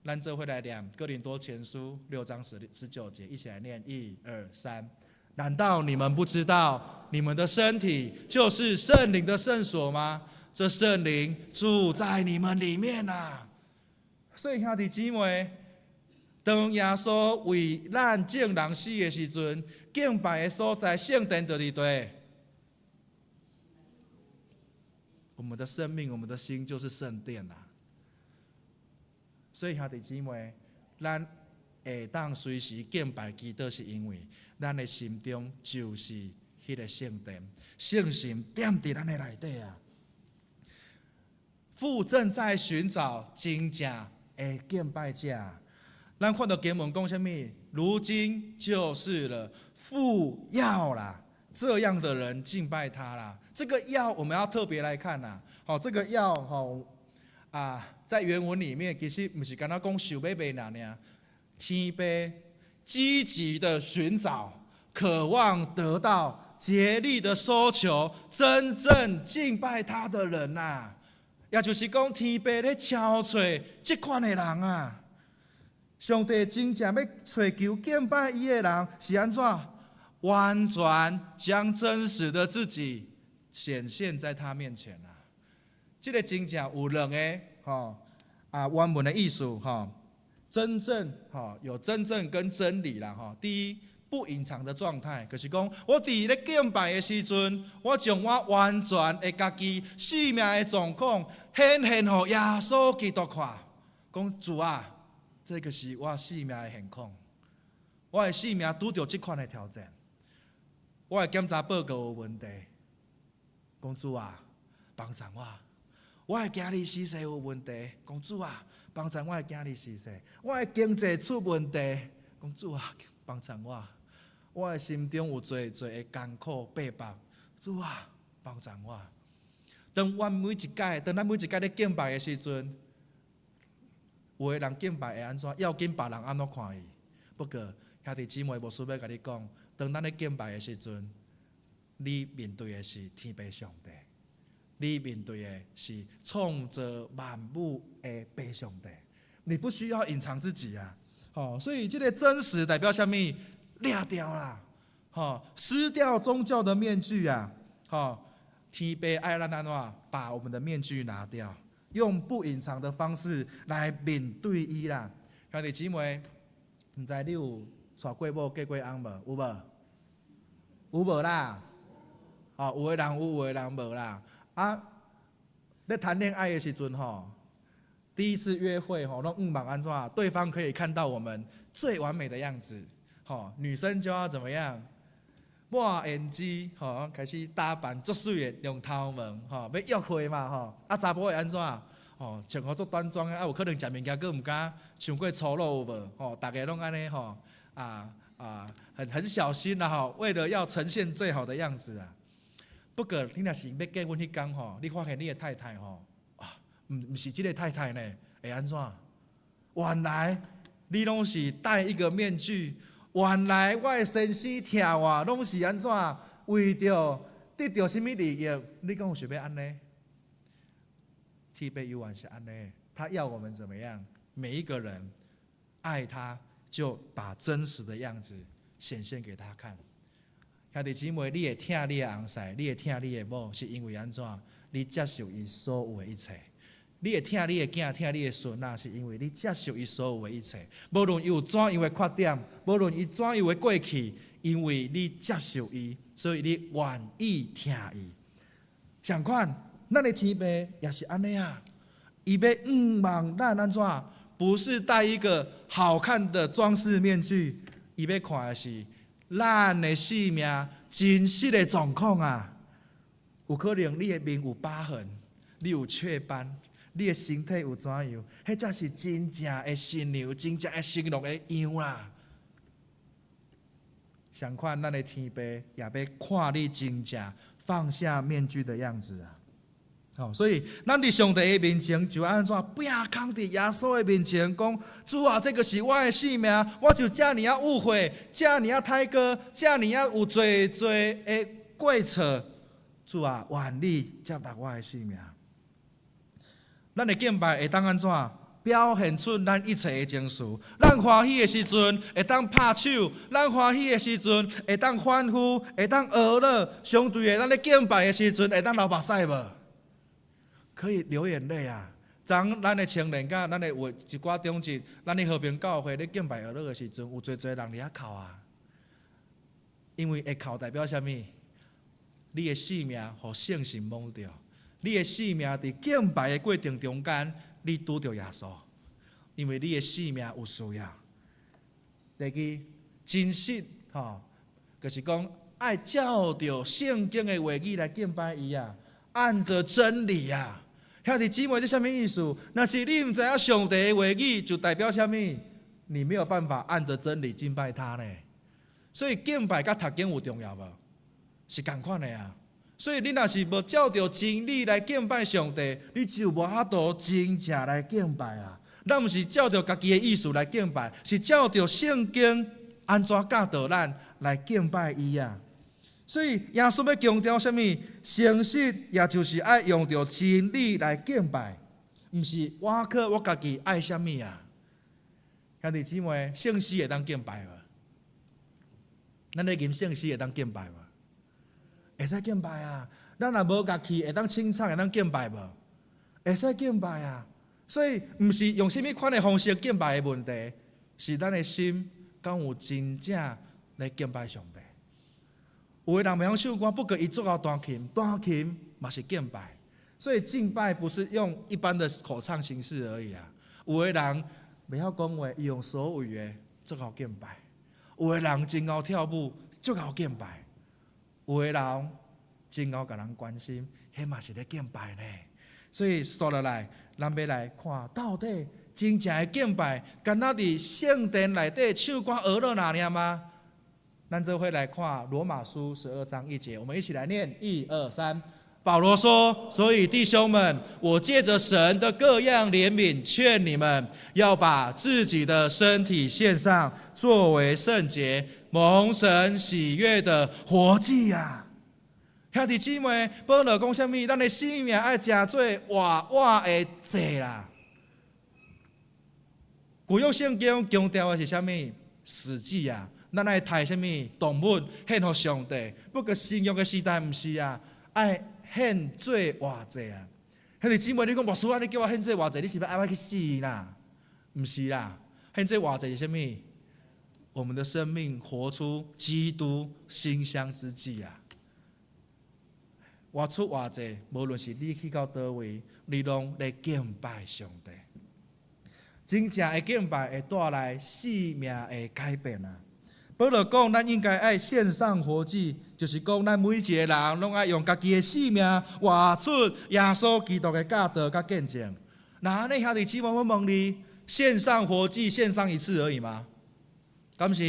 咱做伙來念《哥林多前書》6章19節，一起來念，一二三。難道你們不知道，你們的身體就是聖靈的聖所嗎？這聖靈住在你們裡面啊！所以兄弟姊妹，當耶穌為咱眾人死的時陣，敬拜的所在聖殿就佇佗。我們的生命，我們的心就是聖殿啊！所以兄弟姊妹，咱會當隨時敬拜基督，是因為咱的心中就是彼个聖殿，聖神踮佇咱的內底啊。父正在尋找真正的敬拜者。咱看到經文講啥物？如今就是了，父要啦，這樣的人敬拜他啦。這個要我們要特別來看啦。好，這個要吼啊，在原文裡面其實毋是干焦講想欲欲爾爾，天父積極的尋找，渴望得到，竭力的搜求，真正敬拜他的人呐。也就是講，天父咧敲揣這款的人啊。上帝真正欲揣求敬拜伊的人是按怎？完全將真實的自己顯現在他面前啊！這个真正有兩个吼啊原文的意思吼，真正吼有真正跟真理啦吼。第一，不隱藏的狀態，就是講我佇咧敬拜的時陣，我將我完全的家己生命的狀況顯現予耶穌基督看，講主啊，這個是我生命的現況，我的生命拄著這款的挑戰，我的檢查報告有問題，講主啊，幫助我，我的囝兒時勢有問題，講主啊，幫助我的囝兒時勢，我的經濟出問題，講主啊，幫助我，我的心中有濟濟的艱苦逼迫，主啊，幫助我。當阮每一擺，當咱每一擺咧敬拜的時陣，有的人敬拜會按怎？要緊別人按怎看伊？不過兄弟姊妹，牧師欲共你講，當咱咧敬拜的時陣，你面對的是天父上帝，你面對的是創造萬物的父上帝，你不需要隱藏自己啊！吼，所以這个真實代表啥物？掠掉啦，吼，撕掉宗教的面具啊！吼，天父愛咱按怎？把我們的面具拿掉，用不隱藏的方式來面對伊啦。兄弟姊妹，毋知你有娶過某、嫁過翁無？有無？有無啦？吼，有的人有，有的人無啦。啊，咧談戀愛的時陣吼，第一次約會吼，攏向望按怎？對方可以看到我們最完美的樣子。吼，女生就要怎麼樣？抹胭脂，吼，開始打扮足媠的，用頭毛，吼，欲約會嘛，吼。啊，查埔會按怎？吼，穿予足端莊的，啊，有可能食物件閣毋敢傷過粗魯有無？吼，逐个攏按呢吼，啊啊，很小心啦吼，為了要呈現最好的樣子啊。不過你若是欲結婚彼工吼，你發現你的太太吼，啊，毋是這个太太呢，會按怎？原來你攏是戴一個面具。原來我的先生疼我，攏是按怎？為著得著啥物利益？你敢有想欲按呢？天父猶原是按呢，他要我們怎麼樣？每一個人愛他，就把真實的樣子顯現給他看。兄弟姊妹，你會疼你的翁婿，你會疼你的某，是因為按怎？你接受伊所有的一切。你會疼你的囝，疼你的孫仔，是因為你接受伊所有的一切。無論伊有怎樣的缺點，無論伊怎樣的過去，因為你接受伊，所以你願意疼伊。仝款，咱的天父也是按呢啊，伊欲向望咱按怎？不是戴一個好看的裝飾面具，伊欲看的是咱的生命真實的狀況啊。有可能你的面有疤痕，你有雀斑。你的身體有怎樣？彼才是真正的新娘，真正的新郎的樣啦。相款，咱的天父也欲看你真正放下面具的樣子啊！吼，所以咱佇上帝的面前就按怎拚空佇耶穌的面前講：主啊，這個是我的性命，我就遮爾仔誤會，遮爾仔歹過，遮爾仔有濟濟的過錯。主啊，願你接納我的性命。咱的敬拜會當按怎表現出咱一切的情緒？咱歡喜的時陣會當拍手，咱歡喜的時陣會當歡呼，會當呵樂。相對的，咱咧敬拜的時陣會當流目屎無？可以流眼淚啊！昨咱的青年佮咱的有一寡長執，咱的和平教會咧敬拜呵樂的時陣，有濟濟人佇遐哭啊！因為會哭代表啥物？你的性命予聖神摸著，你的性命佇敬拜的過程中間，你拄著耶穌，因為你的性命有需要。第二，真實吼，就是講愛照著聖經的話語來敬拜伊啊，按著真理啊。兄弟姊妹，這啥物意思？若是你毋知影上帝的話語，就代表啥物？你沒有辦法按著真理敬拜他呢。所以敬拜佮讀經有重要無？是仝款的啊。所以你若是無照著真理來敬拜上帝，你就無法度真正來敬拜啊。咱毋是照著家己的意思來敬拜，是照著聖經按怎教導咱來敬拜伊啊。所以耶穌欲強調啥物？誠實，也就是愛用著真理來敬拜，毋是我靠我家己愛啥物啊？兄弟姊妹，聖詩會當敬拜無？咱咧吟聖詩會當敬拜無？會使敬拜啊！咱若無樂器，會當清唱，會當敬拜無？會使敬拜啊！所以毋是用啥物款的方式敬拜的問題，是咱的心敢有真正來敬拜上帝。有的人袂曉唱歌，不過伊足𠢕彈琴，彈琴嘛是敬拜。所以敬拜不是用一般的口唱形式而已啊。有的人袂曉講話，伊用手語的足𠢕敬拜；有的人真𠢕跳舞，足𠢕敬拜；有的人真𠢕共人關心，彼嘛是咧敬拜呢。所以紲落來，咱欲來看到底真正的敬拜，敢若佇聖殿內底唱歌呵樂爾爾嗎？咱做伙來看羅馬書12章1節，我們一起來念，一二三。保羅說：“所以弟兄們，我借着神的各樣憐憫，勸你們要把自己的身體獻上，作為聖潔、蒙神喜悅的活祭啊！”兄弟姊妹，保羅講啥物？咱的生命愛成做活活的祭啦。舊約聖經強調的是啥物？死祭啊！咱愛刣啥物動物獻予上帝。不過新約的時代毋是啊，愛獻做活祭啊！兄弟姊妹，你講牧師啊，你叫我獻做活祭，你是欲愛我去死啦？毋是啦，獻做活祭是啥物？我們的生命活出基督馨香之祭啊！活出活祭，無論是你去到佗位，你攏咧敬拜上帝。真正的敬拜會帶來生命的改變啊！保羅講，咱應該愛獻上活祭，就是講咱每一個人攏愛用家己的生命活出耶穌基督的教導佮見證。那按呢兄弟姊妹，我問你，獻上活祭獻上一次而已嗎？敢是？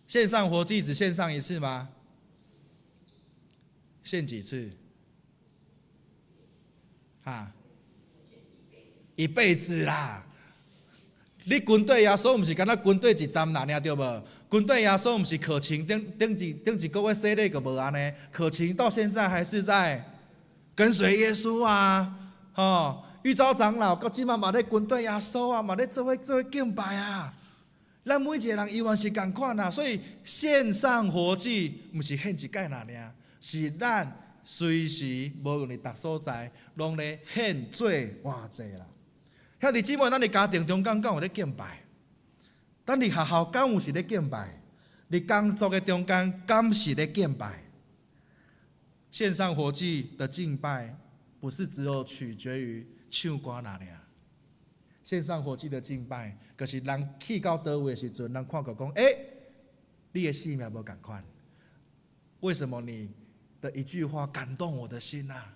獻上活祭只獻上一次嗎？獻幾次？哈？一輩子啦！你跟綴耶穌，毋是干焦跟綴一站爾對無？跟綴耶穌毋是課程頂頂一頂一個月洗禮就無按呢？課程到現在還是在跟隨耶穌啊！吼，玉昭長老到這馬嘛咧跟綴耶穌啊，嘛咧做伙做伙敬拜啊！咱每一個人猶原是仝款啊，所以獻上活祭毋是獻一擺爾爾，是咱隨時無論佇佗所在，攏咧獻做活祭啦。兄弟姊妹，咱佇家庭中間敢有咧敬拜？咱佇學校敢有是咧敬拜？佇工作的中間敢是咧敬拜？獻上活祭的敬拜，不是只有取決於唱歌爾爾。獻上活祭的敬拜，就是人去到佗位的時陣，人看到講：欸，你的生命無仝款，為什麼你的一句話感動我的心啊？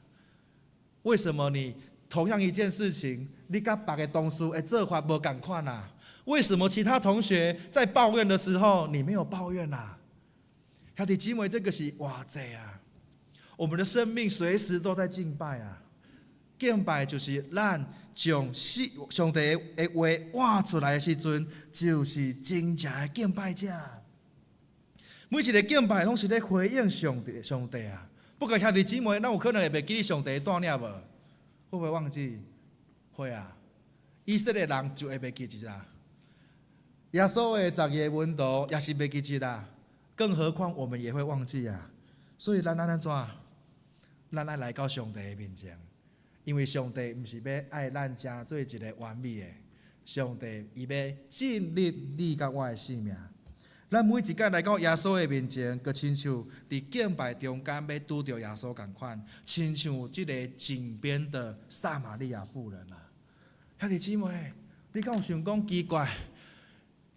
為什麼你同樣一件事情，你佮別个同事的做法無仝款啊？為什麼其他同學在抱怨的時候，你沒有抱怨啊？兄弟姊妹，這個是活祭啊！我們的生命隨時都在敬拜啊！敬拜就是咱將上帝的話活出來的時陣，就是真正的敬拜者。每一个敬拜攏是咧回應上帝，上帝啊！不過兄弟姊妹，咱有可能會袂記得上帝的帶領無？會不會忘記？會啊！以色列人就會袂記得啊。耶穌的12个門徒也是袂記得啦。更何況我們也會忘記啊！所以咱按怎？咱愛來到上帝的面前，因為上帝毋是欲愛咱成做一个完美的，上帝伊欲進入你佮我的生命。咱每一擺來到耶穌的面前，閣親像佇敬拜中間欲拄著耶穌仝款，親像這个井邊的撒瑪利亞婦人啊！兄弟姊妹，你敢有想講奇怪？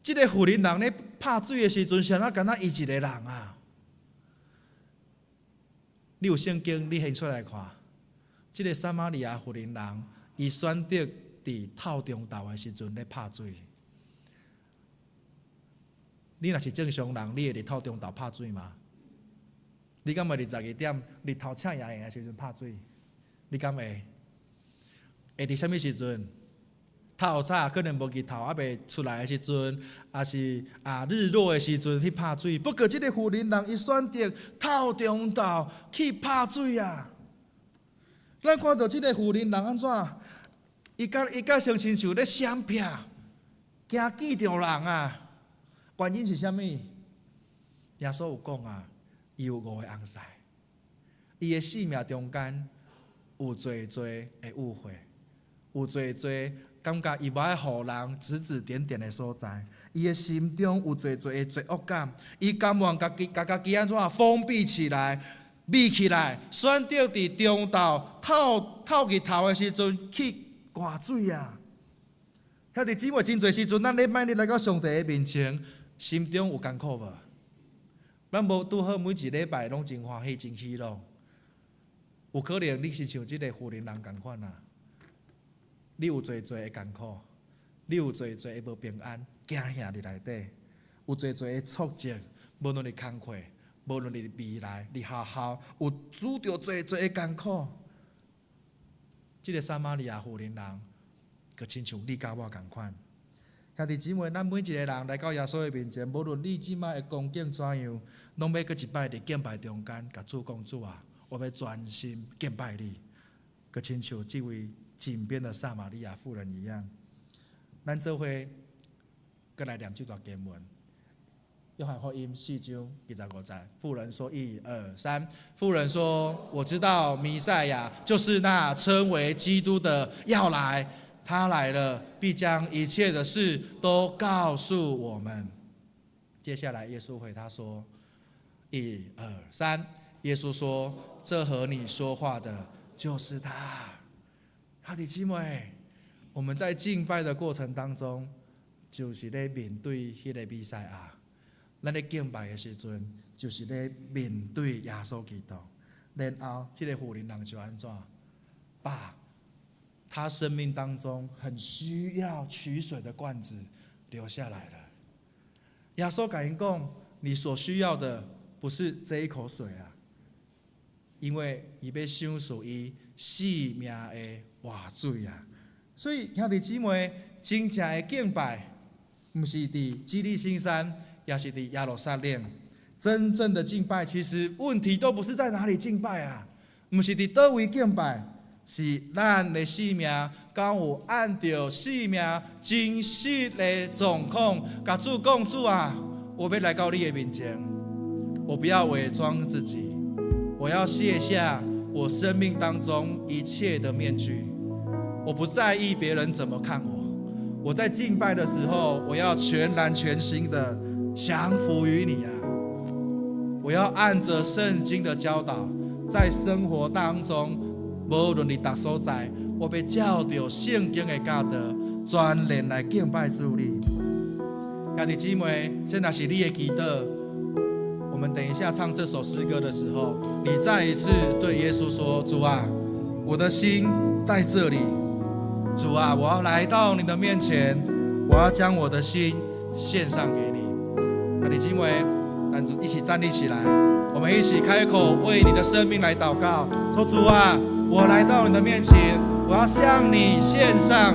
這个婦人人咧拍水的時陣，啥人敢若伊一个人啊？你有聖經，你現出來看，這个撒瑪利亞婦人人，伊選擇佇透中晝的時陣咧拍水。你若是正常人，你會佇透中晝拍水嗎？你敢會佇12點日頭赤炎炎的時陣拍水？你敢會？會佇啥物時陣？透早可能無日頭猶未出來的時陣，抑是日落的時陣去拍水。不過這个婦人人伊選擇透中晝去拍水啊！咱看著這个婦人人按怎？伊佮像親像咧閃避，驚見著人啊！原因是啥物？耶穌有講啊，伊有五个翁婿，伊的生命中間有濟濟的誤會，有濟濟感覺伊無愛予人指指點點的所在，伊的心中有濟濟的罪惡感，伊甘願家己共家己按怎封閉起來、秘起來，選擇佇中晝透透日頭的時陣去灌水啊！兄弟姊妹，真濟時陣，咱禮拜日來到上帝的面前，心中有艱苦無？咱無拄好每一禮拜攏真歡喜、真喜樂。有可能你是像這个婦人人仝款啊！你有濟濟的艱苦，你有濟濟的無平安，驚嚇佇內底，有濟濟的挫折，無論佇工課，無論佇未來，佇學校，有拄著濟濟的艱苦。這个撒瑪利亞婦人人，閣親像你佮我仝款。兄弟姊妹，咱每一个人來到耶穌的面前，無論你這擺的光景怎樣，攏欲閣一擺佇敬拜中間，共主講主啊，我欲專心敬拜你，閣親像這位井邊的撒瑪利亞婦人一樣。咱做伙閣來念這段經文。約翰福音4章25節，婦人說：一二三。婦人說：我知道彌賽亞就是那稱為基督的要來，他來了，必將一切的事都告訴我們。接下來，耶穌回他說：一二三。耶穌說：這和你說話的就是他。兄弟姊妹，我們在敬拜的過程當中，就是咧面對彼个彌賽亞。咱咧敬拜的時陣，就是咧面對耶穌基督。然後，這个婦人人就按怎，把他生命當中很需要取水的罐子留下來了。耶穌共𪜶講：你所需要的不是這一口水啊，因為伊欲賞賜伊生命的活水啊。所以兄弟姊妹，真正的敬拜，毋是佇基利心山，也是佇耶路撒冷。真正的敬拜，其實問題都不是在哪裡敬拜啊，毋是佇佗位敬拜，是咱的生命敢有按著生命真實的狀況，共主講主啊，我欲來到你的面前，我不要偽裝自己，我要卸下我生命當中一切的面具，我不在意別人怎麼看我，我在敬拜的時候，我要全然全心的降服於你啊！我要按着聖經的教導，在生活當中，無論佇佗所在，我欲照著聖經的教導，全然來敬拜主你。兄弟姊妹，這若是你的祈禱，我們等一下唱這首詩歌的時候，你再一次對耶穌說：主啊，我的心在這裡。主啊，我要來到你的面前，我要將我的心獻上給你。啊，李金偉，咱一起站立起來，我們一起開口為你的生命來禱告，說主啊，我來到你的面前，我要向你獻上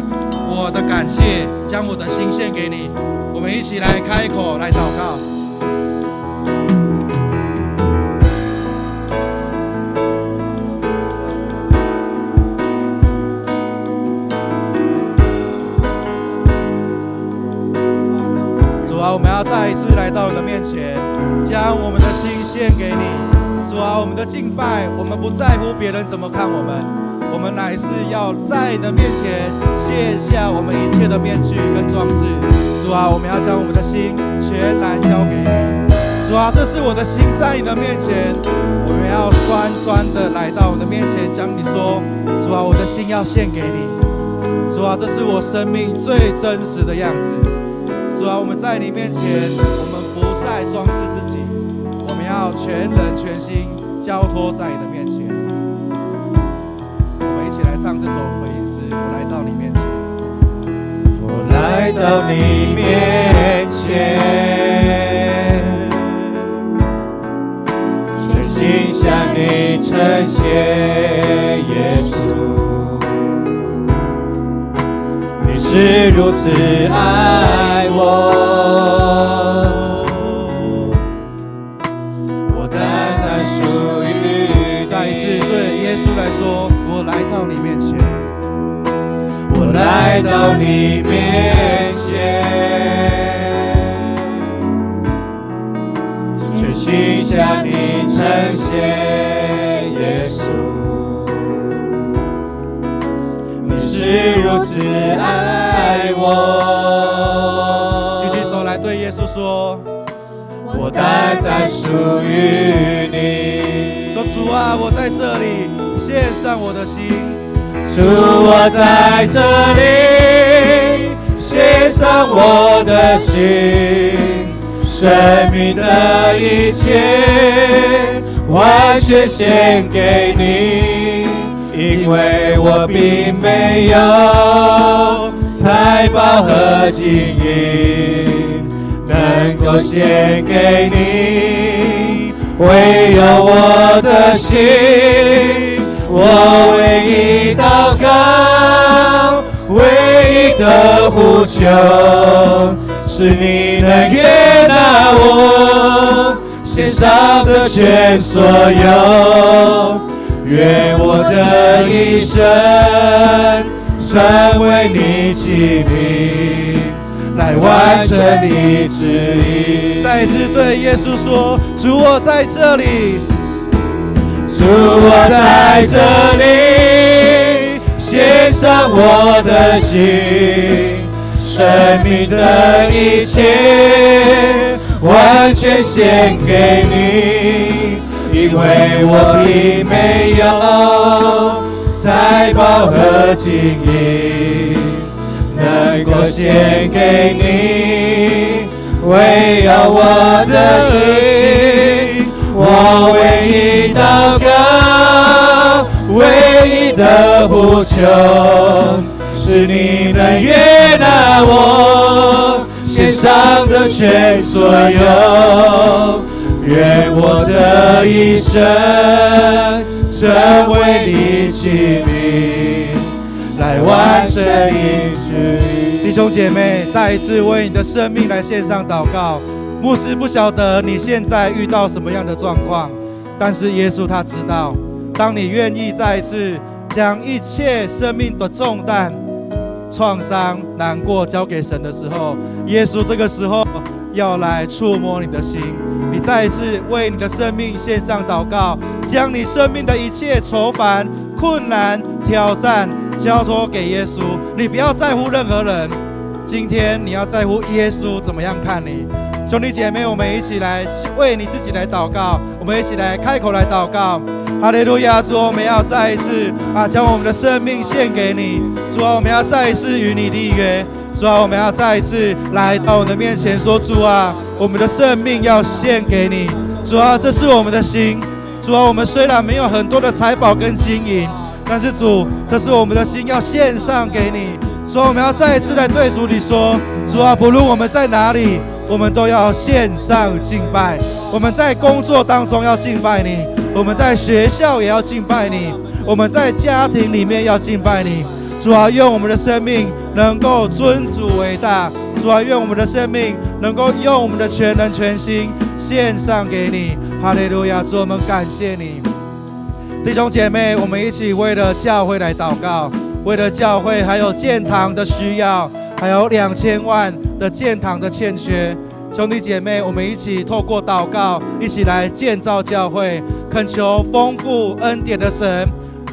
我的感謝，將我的心獻給你。我們一起來開口來禱告。主啊，我們要再一次來到你的面前，將我們的心獻給你。主啊，我們的敬拜，我們不在乎別人怎麼看我們，我們乃是要在你的面前卸下我們一切的面具跟裝飾。主啊，我們要將我們的心全然交給你。主啊，這是我的心在你的面前，我們要酸酸的來到你的面前，將你說，主啊，我的心要獻給你。主啊，這是我生命最真實的樣子。主啊，我們在你面前，我們不再裝飾自己，我們要全人全心交託在你的面前。我們一起來唱這首回應詩，我來到你面前，我來到你面前，全心向你呈獻，耶穌，你是如此愛我，我單單屬於你。再一次對耶穌來說，我來到你面前，我來到你面前，全心向你呈獻，耶穌，你是如此愛我。舉起手來對耶穌說，我單單屬於你。說主啊，我在這裡獻上我的心。主，我在這裡獻上我的心，生命的一切完全獻給你，因為我並沒有財寶和金銀能夠獻給你，唯有我的心，我唯一禱告，唯一的呼求，是你能悅納我獻上的全所有。願我這一生成為你器皿，來完成你旨意。再一次對耶穌說，主，我在這裡，主，我在這裡獻上我的心，生命的一切完全獻給你，因為我並沒有財寶和金銀能夠獻給你，唯有我的心，我唯一禱告，唯一的呼求，是你能悅納我獻上的全所有。願我這一生成為你器皿，來完成你旨意。弟兄姐妹，再一次為你的生命來獻上禱告。牧師不曉得你現在遇到什麼樣的狀況，但是耶穌他知道。當你願意再一次將一切生命的重擔、創傷、難過交給神的時候，耶穌這個時候要來觸摸你的心。你再一次為你的生命獻上禱告，將你生命的一切愁煩、困難、挑戰交託給耶穌。你不要在乎任何人，今天你要在乎耶穌怎麼樣看你。兄弟姐妹，我們一起來為你自己來禱告，我們一起來開口來禱告。哈利路亞，主，我們要再一次啊，將我們的生命獻給你。主啊，我們要再一次與你立約。主啊，我們要再一次來到你的面前，說主啊，我們的生命要獻給你。主啊，這是我們的心。主啊，我們雖然沒有很多的財寶跟金銀，但是主，這是我們的心要獻上給你。所以我們要再一次來對主你說：主啊，不論我們在哪裡，我們都要獻上敬拜。我們在工作當中要敬拜你，我們在學校也要敬拜你，我們在家庭裡面要敬拜你。主啊，願我們的生命能夠尊主為大。主啊，願我們的生命能夠用我們的全能全心獻上給你。哈利路亞！主，我們感謝你。弟兄姐妹，我們一起為了教會來禱告，為了教會還有建堂的需要，還有2000萬的建堂的欠缺。兄弟姐妹，我們一起透過禱告，一起來建造教會，懇求豐富恩典的神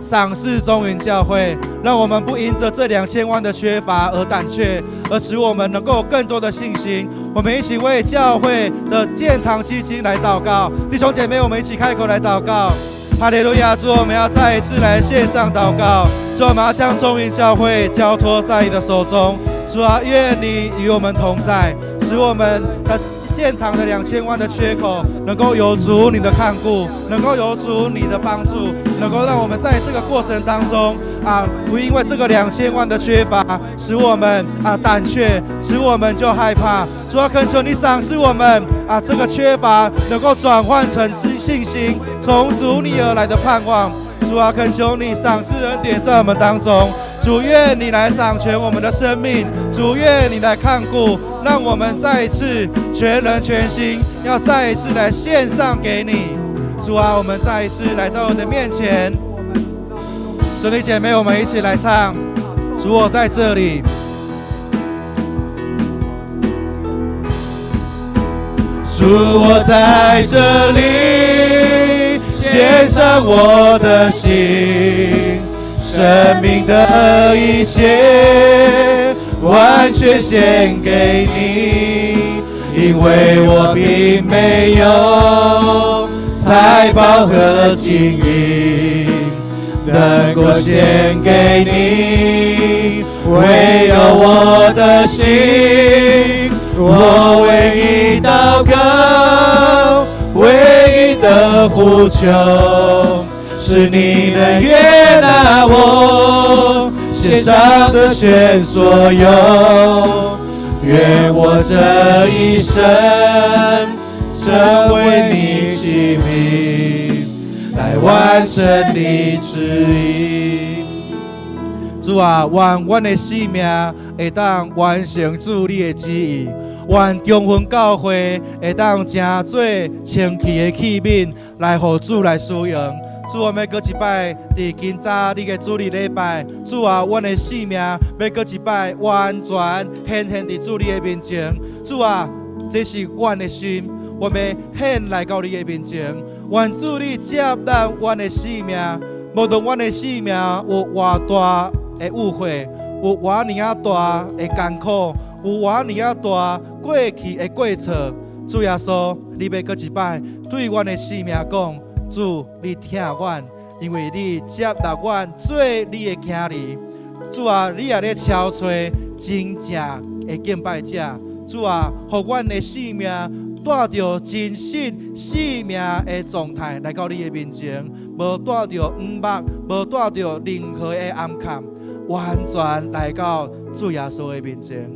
賞賜中雲教會，讓我們不因着這兩千萬的缺乏而膽怯，而使我們能夠有更多的信心。我們一起為教會的建堂基金來禱告，弟兄姐妹，我們一起開口來禱告。哈利路亞！主，我們要再一次來獻上禱告。主，我們要將中雲教會交托在你的手中。主啊，願你與我們同在，使我們的建堂的兩千萬的缺口，能夠有主你的看顧，能夠有主你的幫助，能夠讓我們在這個過程當中啊，不因為這個兩千萬的缺乏，使我們啊膽怯，使我們就害怕。主啊，懇求你賞賜我們啊，這個缺乏能夠轉換成信心，從主你而來的盼望。主啊，懇求你賞賜恩典在我們當中。主，願你來掌權我們的生命，主，願你來看顧，讓我們再一次全人全心，要再一次來獻上給你。主啊，我們再一次來到你的面前。兄弟姐妹，我們一起來唱。主，我在這裡。主，我在這裡，獻上我的心。生命的一切完全獻給你，因為我並沒有財寶和金銀能夠獻給你，唯有我的心，我唯一禱告，唯一的呼求。是你能悅納我獻上的全所有，願我這一生成為你器皿，來完成你旨意。主啊，願阮的生命會當完成主你的旨意，願中雲教會會當成做清氣的器皿，來予主來使用。主，我們閣一擺佇今早你的主日禮拜，主啊，阮的生命欲閣一擺完全顯現佇主你的面前。主啊，這是阮的心，我欲獻來到你的面前。願主你接納阮的生命，無論阮的生命有偌大的誤會，有偌爾仔大的艱苦，有偌爾仔大過去的過錯。主耶穌，你欲閣一擺對阮的生命講。主，你疼阮，因為你接納阮做你的囝兒。主啊，你也咧敲揣真正的敬拜者。主啊，予阮的生命帶著真實生命的狀態來到你的面前，無帶著五目，無帶著任何的暗崁，完全來到主耶穌的面前。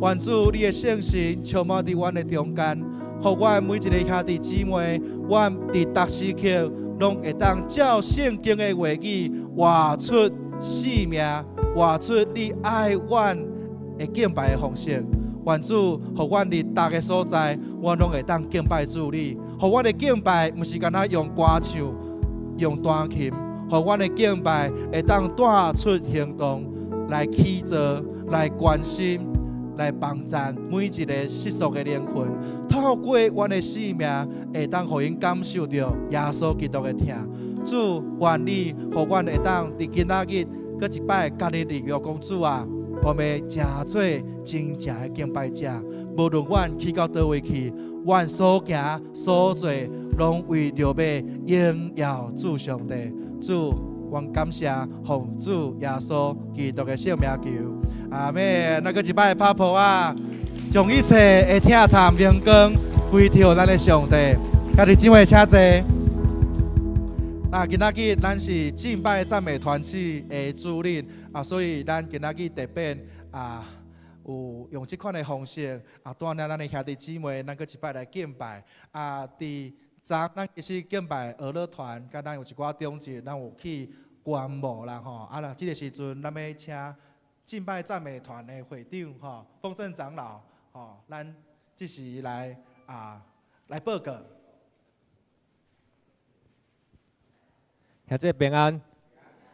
願主你的聖神充滿佇阮的中間。予阮每一个兄弟姊妹，阮佇逐時刻攏會當照聖經的話語活出生命，活出你愛阮的敬拜的方式。願主，予阮佇逐个所在，阮攏會當敬拜主你。予阮的敬拜，毋是干焦用歌唱、用彈琴，予阮的敬拜會當帶出行動來起造、來關心，來幫贊每一个失喪的靈魂，透過阮的生命，會當予𪜶感受著耶穌基督的疼。主，願你予阮會當佇今仔日閣一擺共你立約，講主啊，我欲成做真正的敬拜者。無論阮去到佗位去，阮所行所做，攏為著欲榮耀主上帝。主，阮感謝奉主耶穌基督的聖名求。阿們，咱閣一擺拍噗仔，將一切的疼痛榮光歸予咱的上帝。兄弟姊妹請坐。那今仔日咱是敬拜讚美團契的主日啊，所以咱今仔日特別啊，有用這款的方式啊，帶領咱的兄弟姊妹，咱閣一擺來敬拜啊。佇昨咱其實敬拜兒樂團，佮咱有一寡長執，咱有去觀摩啦吼。啊啦，這個時陣咱欲請敬拜讚美團的會長吼，豐正長老吼，咱這時來啊來報告。兄弟平安，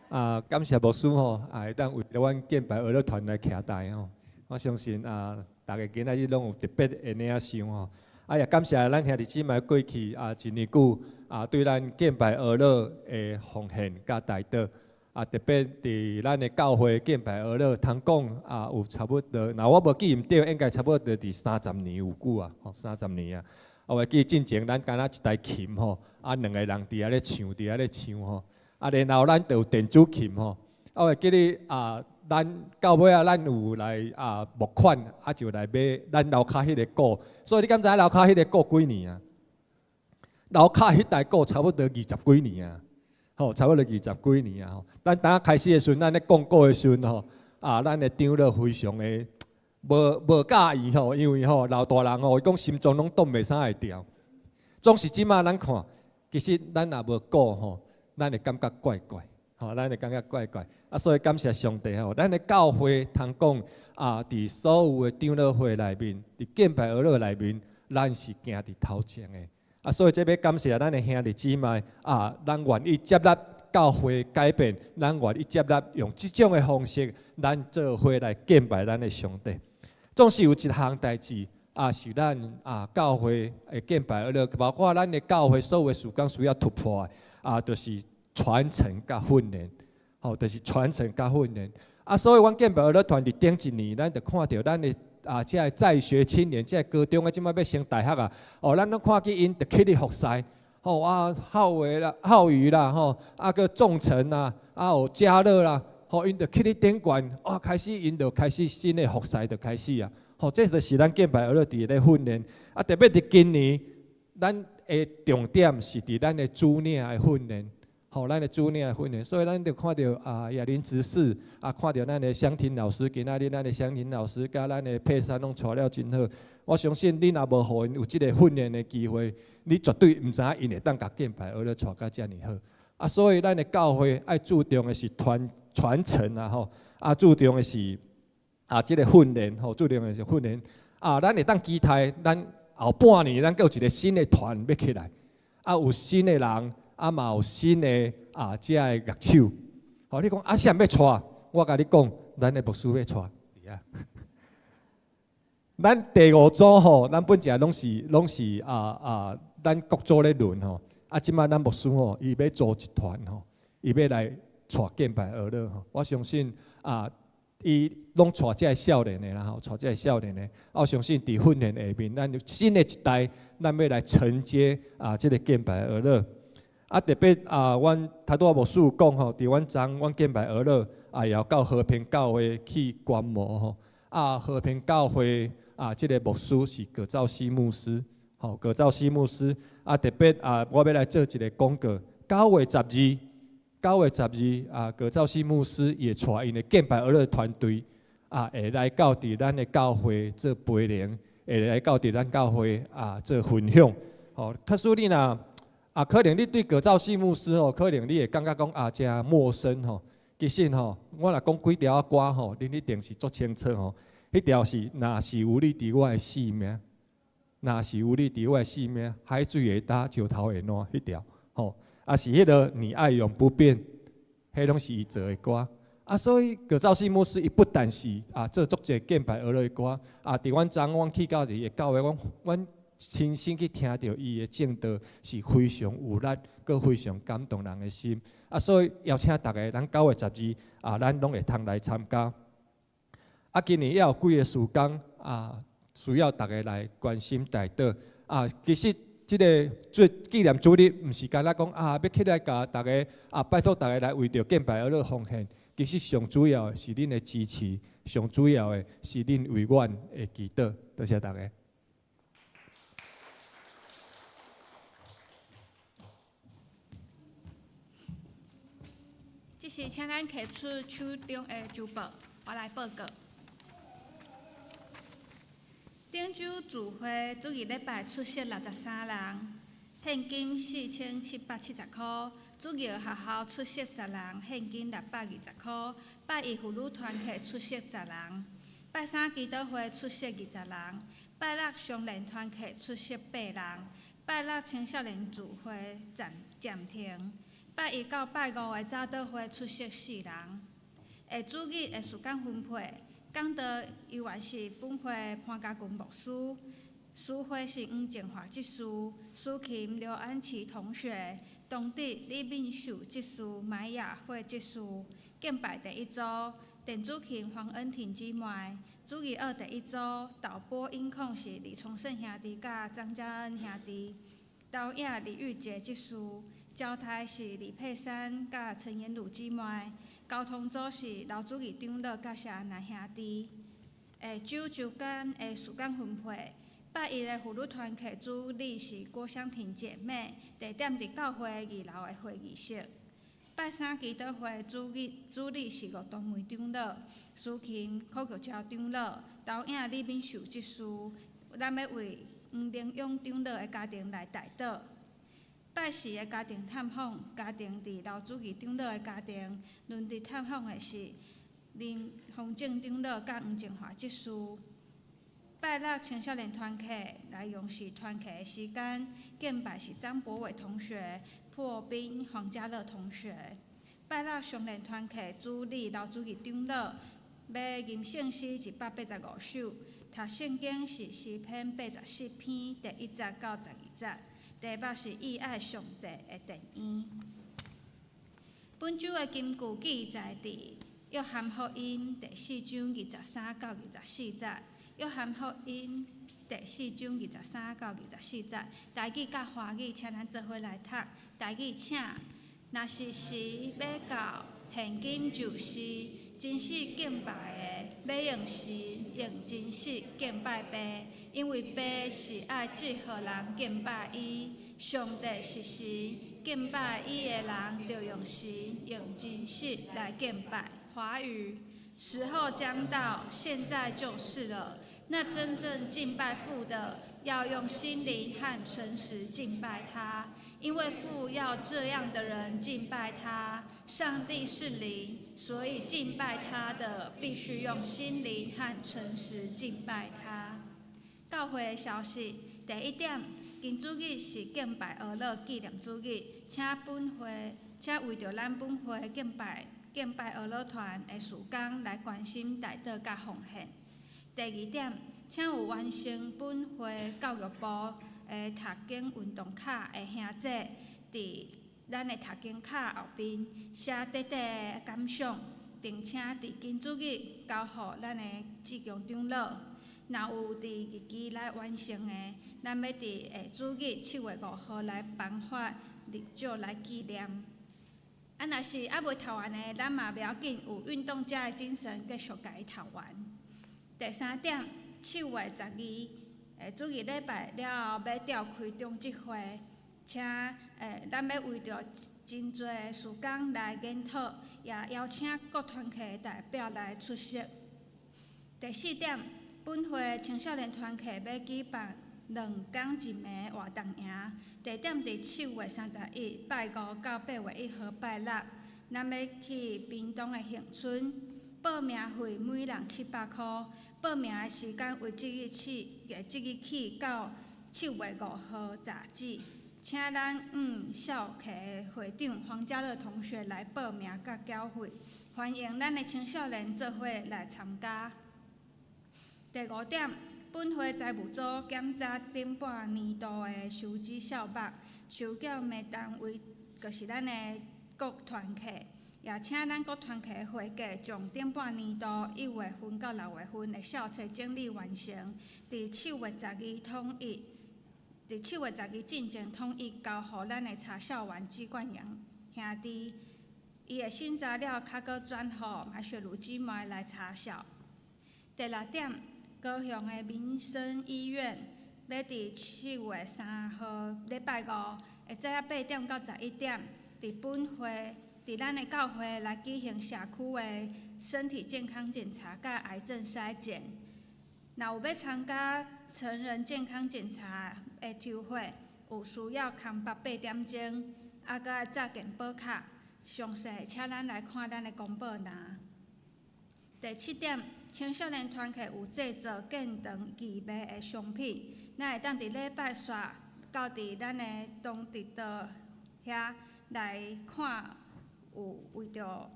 啊，感謝牧師吼，啊，會當為著阮敬拜兒樂團來徛台吼。我相信啊，逐家今仔日攏有特別的領受吼。啊，也感謝咱兄弟姊妹過去啊，一年久啊，對咱敬拜兒樂的奉獻佮代禱。啊，特別佇咱的教會敬拜兒樂，通講啊，有差不多，若我無記毋著，應該差不多佇三十年有久啊，吼，三十年啊。啊，我記進前咱敢若一台琴吼，啊，兩個人佇遐咧唱，佇遐咧唱吼。啊，然後咱就有電子琴吼。啊，我會記得啊，咱到尾仔，咱有來啊募款，啊就來買咱樓跤彼个鼓。所以你敢知影樓跤彼个鼓幾年啊？樓跤彼台鼓差不多二十幾年啊，吼，差不多二十幾年啊。吼，咱當開始的時陣，咱咧講鼓的時陣吼，啊，咱的長老非常的無無佮意吼，因為吼老大人吼，伊講心臟攏擋袂啥會牢。總是這馬咱看，其實咱若無鼓吼，咱會感覺怪怪，吼，咱會感覺怪怪。啊，所以感謝上帝吼，咱的教會通講啊，佇所有的長老會內面，佇敬拜兒樂內面，咱是行佇頭前的。啊，所以這欲感謝咱的兄弟姊妹啊，咱願意接納教會改變，咱願意接納用這種的方式，咱做伙來敬拜咱的上帝。總是有一項代誌啊，是咱啊教會的敬拜兒樂，包括咱的教會所有的事工需要突破的啊，就是傳承佮訓練，吼，就是傳承佮訓練。啊，所以阮敬拜兒樂團佇頂一年，咱就看著咱的啊，這个在學青年，這个高中的這擺欲升大學啊，哦，咱攏看見𪜶就去咧服侍，吼啊，浩偉啦、浩宇啦，吼，啊閣仲成啦，啊有嘉樂啦，吼，𪜶就去咧頂懸，啊，開始𪜶就開始新的服侍就開始啊，吼，這就是咱敬拜兒樂佇咧訓練，啊，特別佇今年，咱的重點是佇咱的主領的訓練。吼，咱的主領的訓練，所以咱就看著啊，亞林執事啊，看著咱的香婷老師，今仔日咱的香婷老師佮咱的佩珊攏帶了真好。我相信你若無予𪜶有這个訓練的機會，你絕對毋知影𪜶會當共敬拜兒樂帶甲遮爾好。啊，所以咱的教會愛注重的是傳傳承啊，吼，啊，注重的是啊，這个訓練，吼，注重的是訓練。啊，咱會當期待，咱後半年咱閣有一个新的團欲起來，啊，有新的人。啊嘛有新的啊，這个樂手，吼，你講啊，誰欲帶？我共你講，咱的牧師欲帶。咱第五組吼，咱本來攏是攏是啊啊，咱各組咧輪吼。啊，這擺咱牧師吼，伊欲組一團吼，伊欲來帶敬拜兒樂吼。我相信啊，伊攏帶這个少年的啦吼，帶這个少年的。我相信佇訓練下面，咱新的一代，咱欲來承接啊，這个敬拜兒樂。啊，特別啊，阮頭拄仔牧師有講吼，佇阮昨阮敬拜兒樂啊，也有到和平教會去觀摩吼。啊，和平教會啊，這个牧師是葛兆熙牧師，吼，葛兆熙牧師。啊，特別啊，我欲來做一个廣告。9月12，9月12啊，葛兆熙牧師會帶𪜶的敬拜兒樂團隊啊，會來到佇咱的教會做培靈，會來到佇咱教會啊做分享。吼，假使你若啊，可能你對葛兆熙牧師吼，可能你會感覺講啊，誠陌生吼。其實吼，我若講幾條歌吼，恁一定是足清楚吼。彼條是若是有你佇我的生命，若是有你佇我的生命，海水會焦，石頭會爛，彼條吼。啊是彼个你愛永不變，彼攏是伊做的歌。啊，所以葛兆熙牧師伊不但是啊做足濟敬拜兒樂的歌，啊，佇阮昨阮去到佇伊的教會，阮阮。親身去聽著伊的證道是非常有力，閣非常感動人的心。啊，所以邀請逐家，咱9月12啊，咱攏會通來參加。啊，今年猶有幾个事工啊，需要逐家來關心代禱。啊，其實這个做紀念主日，毋是干焦講啊，欲起來共逐家啊，拜託逐家來為著敬拜兒樂奉獻。其實上主要的是恁的支持，上主要的是恁為阮的祈禱。多謝逐家。這時請咱提出手中的週報，我來報告。頂週聚會主日禮拜出席63人，獻金4770箍。主日學校出席10人，獻金620箍。拜一婦女團契出席十人，拜三祈禱會出席20人，拜六常年團契出席八人，拜六青少年聚會暫暫停。拜一到拜五的早禱會出席四人。下主日的時間分配，講道猶原是本會潘家群牧師，司會是黃靜華執事，司琴劉安琪同學，當值李敏秀執事，馬雅慧執事。敬拜第一組，電子琴黃恩婷姊妹，主日學第一組，導播音控是李崇勝兄弟佮張嘉恩兄弟，導演李玉潔執事。交代是李佩珊佮陳妍汝姊妹，交通組是劉主義長老佮謝安娜兄弟。下週週間的時間分配，拜一的婦女團契主理是郭香婷姐妹，地點佇教會二樓的會議室。拜三祈禱會主理主理是吳東梅長老，司琴柯玉嬌長老，導演李敏秀執事。咱欲為黃明勇長老的家庭來代禱。拜四的家庭探訪，家庭佇劉主義長老的家庭，輪值探訪的是林宏正長老佮黃靜華執事。拜六青少年團契內容是團契的時間，敬拜是張博偉同學、破冰黃家樂同學。拜六常年團契主理劉主義長老，欲吟聖詩185首，讀聖經是詩篇84篇第1節到12節。題目是以愛上帝的電影。本週的金句記載佇約翰福音第四章23到24節。約翰福音第四章23到24節，台語佮華語，請咱做伙來讀。台語請，若是時欲到，現今就是，真實敬拜的，欲用神用真實敬拜父，因為父是愛這號人敬拜伊。上帝是神，敬拜伊的人，著用神用真實來敬拜。華語，時候將到，現在就是了。那真正敬拜父的，要用心靈和誠實敬拜他，因為父要這樣的人敬拜他。上帝是靈，所以敬拜他的必須用心靈和誠實敬拜他。教會的消息，第一點，今主日是敬拜俄勒紀念主日，請本會，請為著咱本會敬拜敬拜俄勒團的事工來關心代禱佮奉獻。第二點，請有完成本會教育部的讀經運動卡的兄姐，佇咱的讀經卡後面寫短短的感想，並且佇今主日交予咱的志強長老。若有佇日期來完成的，咱欲佇下主日7月5號來頒發禮獎來紀念。啊，若是猶未讀完的，咱嘛袂要緊，有運動家的精神，繼續共伊讀完。第三點，7月12，主日禮拜了後，欲召開長執會，請咱欲為著真濟事工來研討，也邀請各團契的代表來出席。第四點，本會青少年團契欲舉辦兩工一暝活動營，地點佇7月31拜五到8月1號拜六，咱欲去屏東的恆春，報名費每人700箍，報名的時間為即日起，即日起到7月5號截止，請咱校契會長黃家樂同學來報名佮繳費，歡迎咱的青少年做伙來參加。第五點，本會財務組檢查頂半年度的收支數目，收繳的單位就是咱的各團契，也請咱各團契會計將頂半年度1月份到6月份的數冊整理完成，佇七月十二統一，佇七月十二進前統一交予咱的查校員季冠陽兄弟，伊的審查了，較閣轉予馬雪茹姊妹來查校。第六點，高雄的民生醫院欲佇7月3號禮拜五，下早8點到11點，佇本會佇咱的教會來舉行社區的身體健康檢查佮癌症篩檢。若有欲參加成人健康檢查的抽血，有需要空腹8點鐘，啊，閣愛紮健保卡。詳細請咱來看咱的公報欄。第七點，青少年團契有製作建堂義賣的商品，咱會當佇禮拜煞到佇咱的東直道遐來看，有為著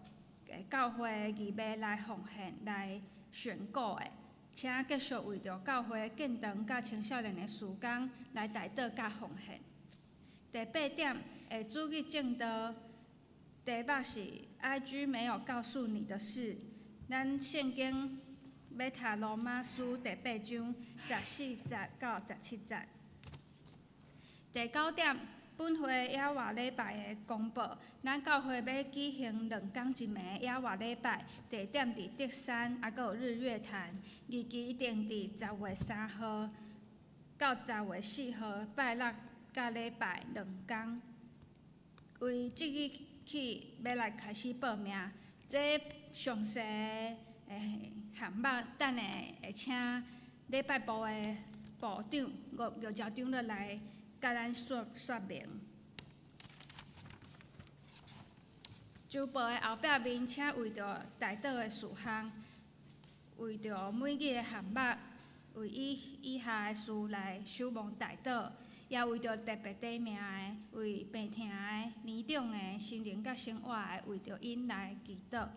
教會義賣來奉獻來選購的，請繼續為著教會建堂佮青少年的事工來代禱佮奉獻。第八點，會主日證道，題目是 IG 沒有告訴你的事。咱聖經欲讀羅馬書第八章14節到17節。第九點，本會野外禮拜的公報，咱教會欲舉行兩工一暝野外禮拜，地點佇竹山，抑閣有日月潭，日期定佇10月3號到10月4號，拜六佮禮拜兩工。為即日起欲來開始報名，這詳細的項目，等下會請禮拜部的部長吳玉朝長老來共咱說說明。周報的後壁面，請為著代禱的事項，為著每日的項目，為以以下的事來守望代禱，也為著特別提名的、為病疼的、年長的、心靈佮生活的，為著𪜶來祈禱。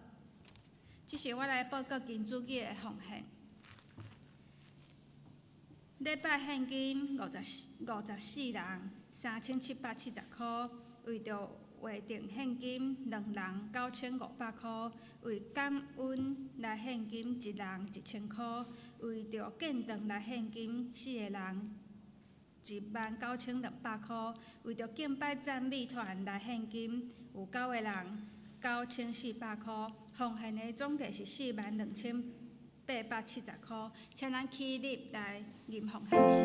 這是我來報告金主日的奉獻。禮拜獻金54人，3770箍；為著會定獻金兩人9500箍；為感恩來獻金一人1000箍；為著建堂來獻金四个人19200箍；為著敬拜讚美團來獻金有九个人9400箍。奉獻的總計是42870箍，請咱起立來吟奉獻詩。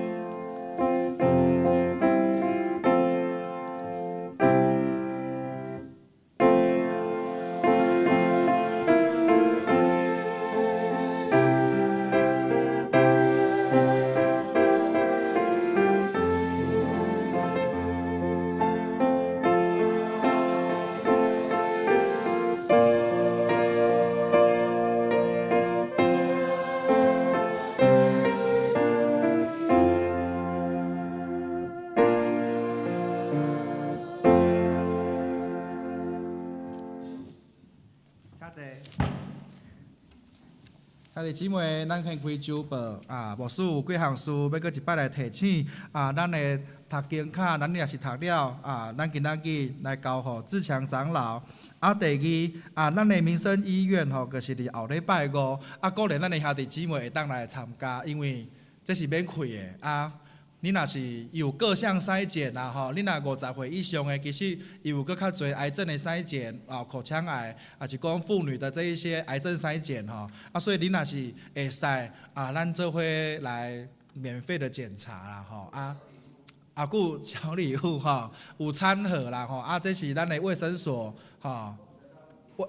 請坐。兄弟姊妹，咱先開週報啊，牧師有幾項事欲閣一擺來提醒啊。咱的讀經卡，咱若是讀了啊，咱今仔日來交予志強長老。啊，第二啊，咱的民生醫院吼，就是佇後禮拜五啊，鼓勵咱的兄弟姊妹會當來參加，因為這是免費的啊。你若是有各項篩檢啦吼，你若50歲以上的，其實伊有閣較濟癌症的篩檢啊，口腔癌，抑是講婦女的這一些癌症篩檢吼，啊，所以你若是會使啊，咱做伙來免費的檢查啦吼，啊，啊，閣有小禮物吼，有餐盒啦吼，啊，這是咱的衛生所吼，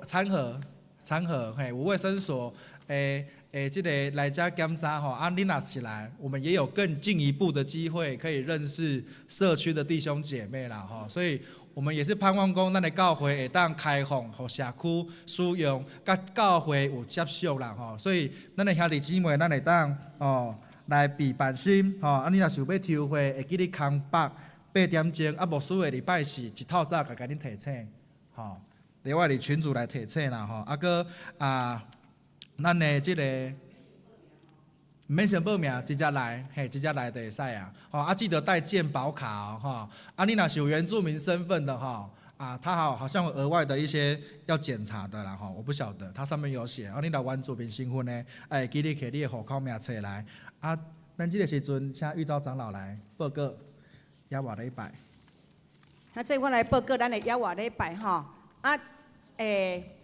餐盒，餐盒嘿，有衛生所的。欸，這个來遮檢查吼，啊，你若是來，我們也有更進一步的機會可以認識社區的弟兄姐妹啦吼，所以我們也是盼望講，咱的教會會當開放，予社區使用，佮教會有接觸啦吼，所以咱的兄弟姊妹，咱會當哦來備辦心吼，啊，你若是有欲抽血，會記得空腹8點鐘，啊，牧師會禮拜四一透早共恁提醒，吼，另外佇群組來提醒啦吼，啊，閣啊。咱的這個毋免先報名，直接來，嘿，直接來就會使啊。吼，啊，記得帶健保卡哦，吼。啊，你若是有原住民身份的吼，啊，他好好像有額外的一些要檢查的啦，吼，我不曉得，他上面有寫。啊，你若原住民身份的，會記得摕你的戶口名冊來。啊，咱這個時陣請玉昭長老來報告野外禮拜。啊，這我來報告咱的野外禮拜吼。啊，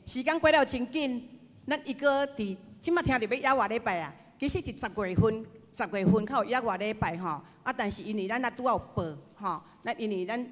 時間過了真緊。咱伊閣佇這馬聽著欲野外禮拜啊，其實是十月份，十月份較有野外禮拜吼。啊，但是因為咱啊拄仔有報吼，咱因為咱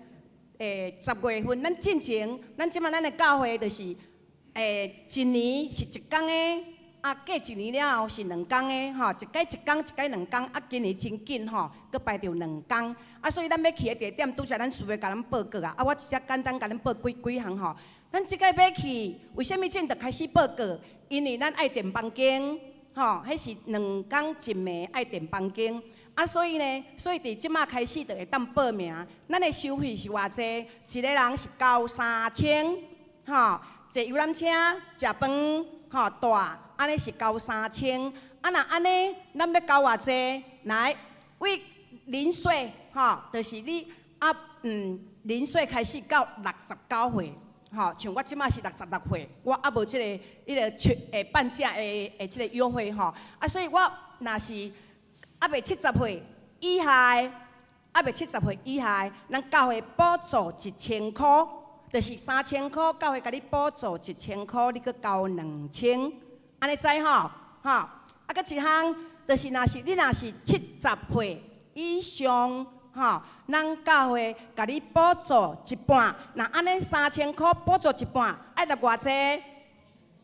10月份，咱進前，咱這擺咱的教會就是，一年是一工的，啊，過一年了後是兩工的，吼，一擺一工，一擺兩工，啊，今年真緊吼，閣排著兩工，啊，所以咱欲去的地點，拄才咱師母共咱報告啊，啊，我直接簡單共恁報幾幾項吼。咱這擺欲去，為啥物這就開始報告？因為咱愛訂房間，吼，彼是兩工一暝愛訂房間。啊，所以呢，所以佇這馬開始就會當報名。咱的收費是偌濟？一個人是交三千，吼，坐遊覽車、食飯，吼，住，按呢是交三千。啊，若按呢，咱欲交偌濟？來，為零歲，吼，就是你啊，零歲開始到69歲，吼，像我這馬是66歲，我猶無這个、彼个全半價的這个優惠吼。啊，所以我若是猶未70歲以下的，猶未70歲以下的，咱教會補助一千箍，就是三千箍，教會共你補助一千箍，你閣交兩千，按呢知吼？吼，啊，閣一項，就是若是你若是七十歲以上，吼，咱教會共你補助一半，若按呢三千箍補助一半，愛納偌濟？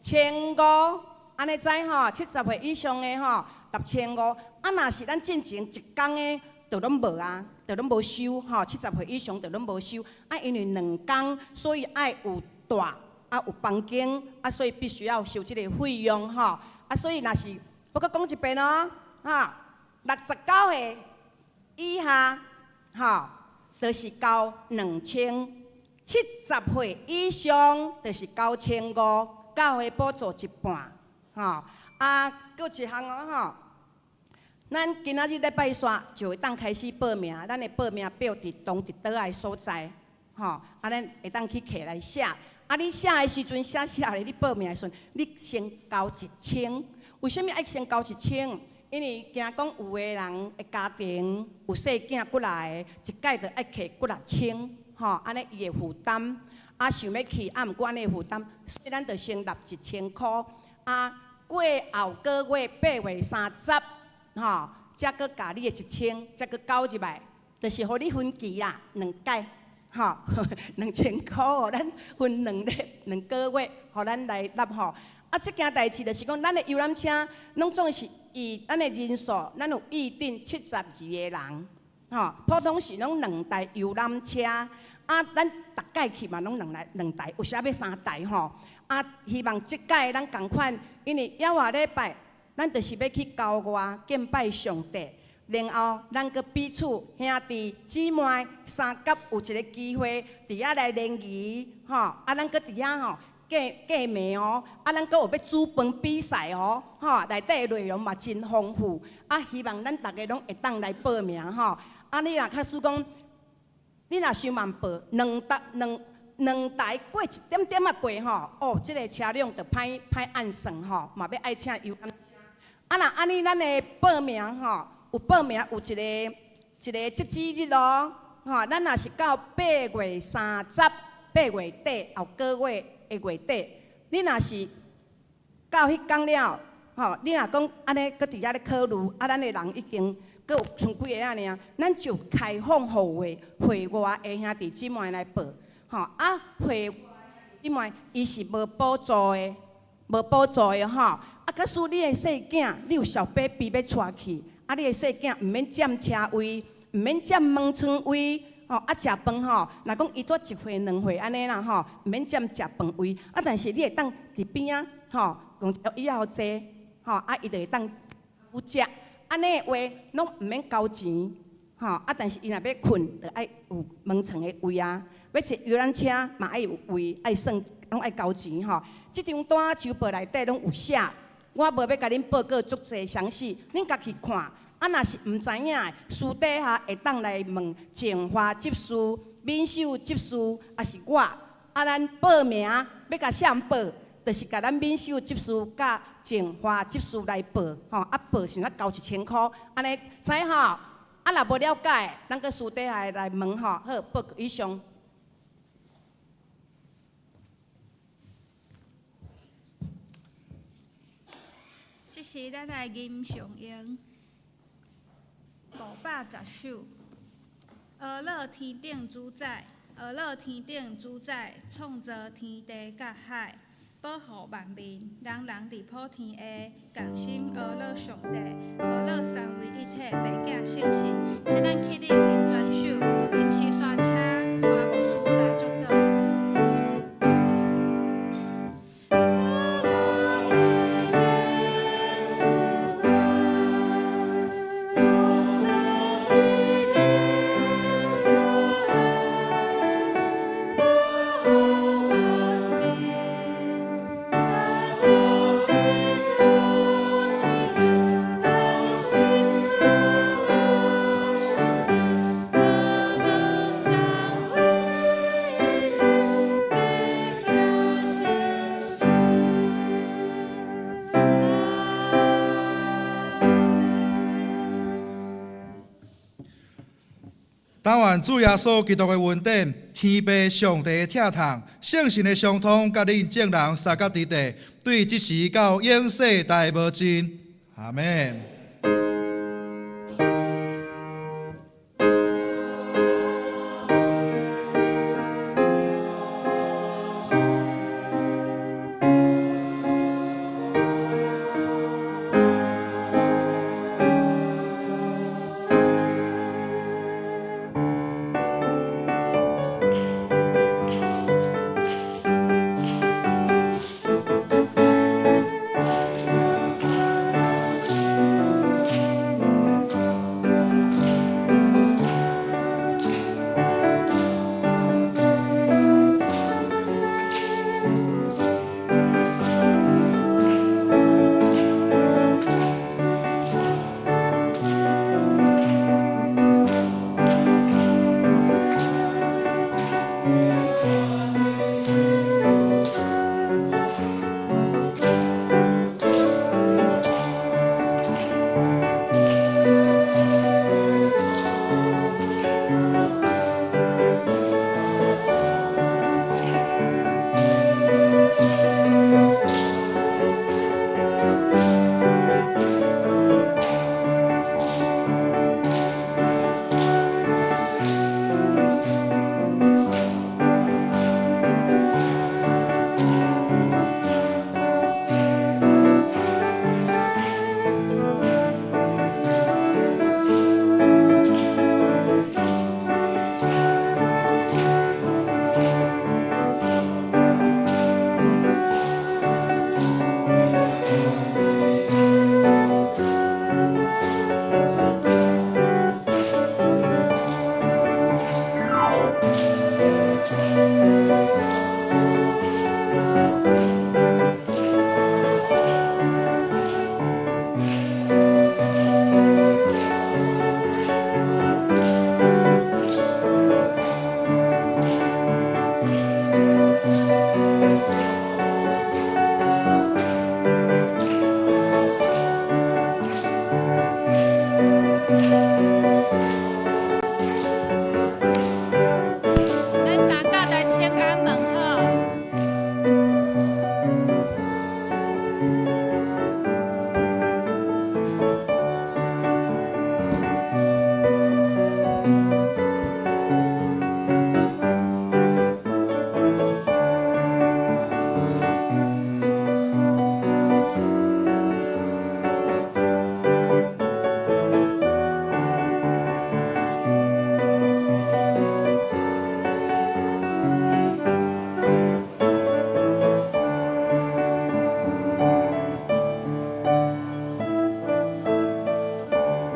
千五，按呢知吼？七十歲以上的吼，納千五。啊，若是咱進前一工的，就攏無啊，就攏無收吼。七十歲以上就攏無收。啊，因為兩工，所以愛有住，啊有房間，啊，所以必須要收這个費用吼。啊，所以若是，我閣講一遍哦，吼，69歲以下，吼，就是交兩千；七十歲以上，就是交千五，教會補助一半，吼。啊，閣一項哦，吼。咱今仔日禮拜三就會當開始報名，咱的報名表佇當佇桌仔的所在，吼，啊，咱會當去摕來寫。啊，你寫的時陣寫寫咧，你報名的時陣，你先交一千。為啥物愛先交一千？因為驚講有的人的家庭有細囝幾若个，一擺就愛摕幾若千，吼，按呢伊會負擔。啊，想欲去，啊，毋過按呢會負擔，所以咱就先納一千箍。啊，過後個月8月30。吼，才閣共你的一千，才閣交入來，就是予你分期啦，兩擺，吼，2000箍，予咱分兩個兩個月，予咱來納吼。啊，這件代誌就是講，咱的遊覽車攏總是以咱的人數，咱有預定72個人，吼，普通是攏兩台遊覽車，啊，咱逐擺去嘛攏兩台兩台，有時欲三台吼。啊，希望這擺咱仝款，因為猶外禮拜。咱就是欲去郊外敬拜上帝，然後咱閣彼此兄弟姊妹相佮有一个機會佇遐來聯誼，吼，啊，咱閣佇遐吼過過暝哦，啊，咱閣有欲煮飯比賽哦，吼，內底內容嘛真豐富，啊，希望咱逐个攏會當來報名吼，啊，你若假使講，你若傷慢報，兩台兩兩台過一點點仔過吼，哦，這个車輛就歹歹按算吼，嘛欲愛請遊覽。啊，若按呢，咱的報名吼，有報名有一個一個截止日咯，吼，咱若是到八月三十，八月底後個月的月底，你若是到彼工了，吼，你若講按呢，閣佇遐咧考慮，啊，咱的人已經閣有賰幾个仔爾，咱就開放予會會外的兄弟姊妹來報，吼，啊，會外姊妹伊是無補助的，無補助的吼。啊，假使你的細囝，你有小 baby 欲帶去，啊，你的細囝毋免佔車位，毋免佔門窗位，吼，啊，食飯吼，若講伊拄一歲兩歲按呢啦吼，毋免佔食飯位，啊，但是你會當佇邊仔，吼，用一個椅仔予坐，吼，啊，伊就會當有食，按呢的話攏毋免交錢，吼，啊，但是伊若欲睏，就愛有門床的位啊，欲坐遊覽車嘛愛有位，愛算攏愛交錢吼。這張單周報內底攏有寫。我無欲共恁報告足濟詳細，恁家己看。啊，若是毋知影的，私底下會當來問靜華執事、敏秀執事，抑是我。啊，咱報名欲共啥人報？就是共咱敏秀執事佮靜華執事來報，吼。啊，報時啊交一千箍，按呢知吼？啊，若無了解，咱閣私底下來問吼。好，報告以上。這時，咱來吟誦詠510首。阿樂天頂主宰，呵咾天頂主宰，創造天地佮海，保護萬民，人人佇普天下仝心呵咾上帝，呵咾三位一體，爸囝聖神。請咱起立，啉全手，臨時煞請華牧師來祝禱。呵咾天頂主宰，創造天頂佮海，保護萬民，人人佇普天下仝心呵咾上帝，呵咾三位一體，爸囝聖神。阿們。但願主耶穌基督的恩典、天父上帝的疼痛、聖神的相通，佮恁眾人相佮佇地，對這時到永世代無盡。阿們。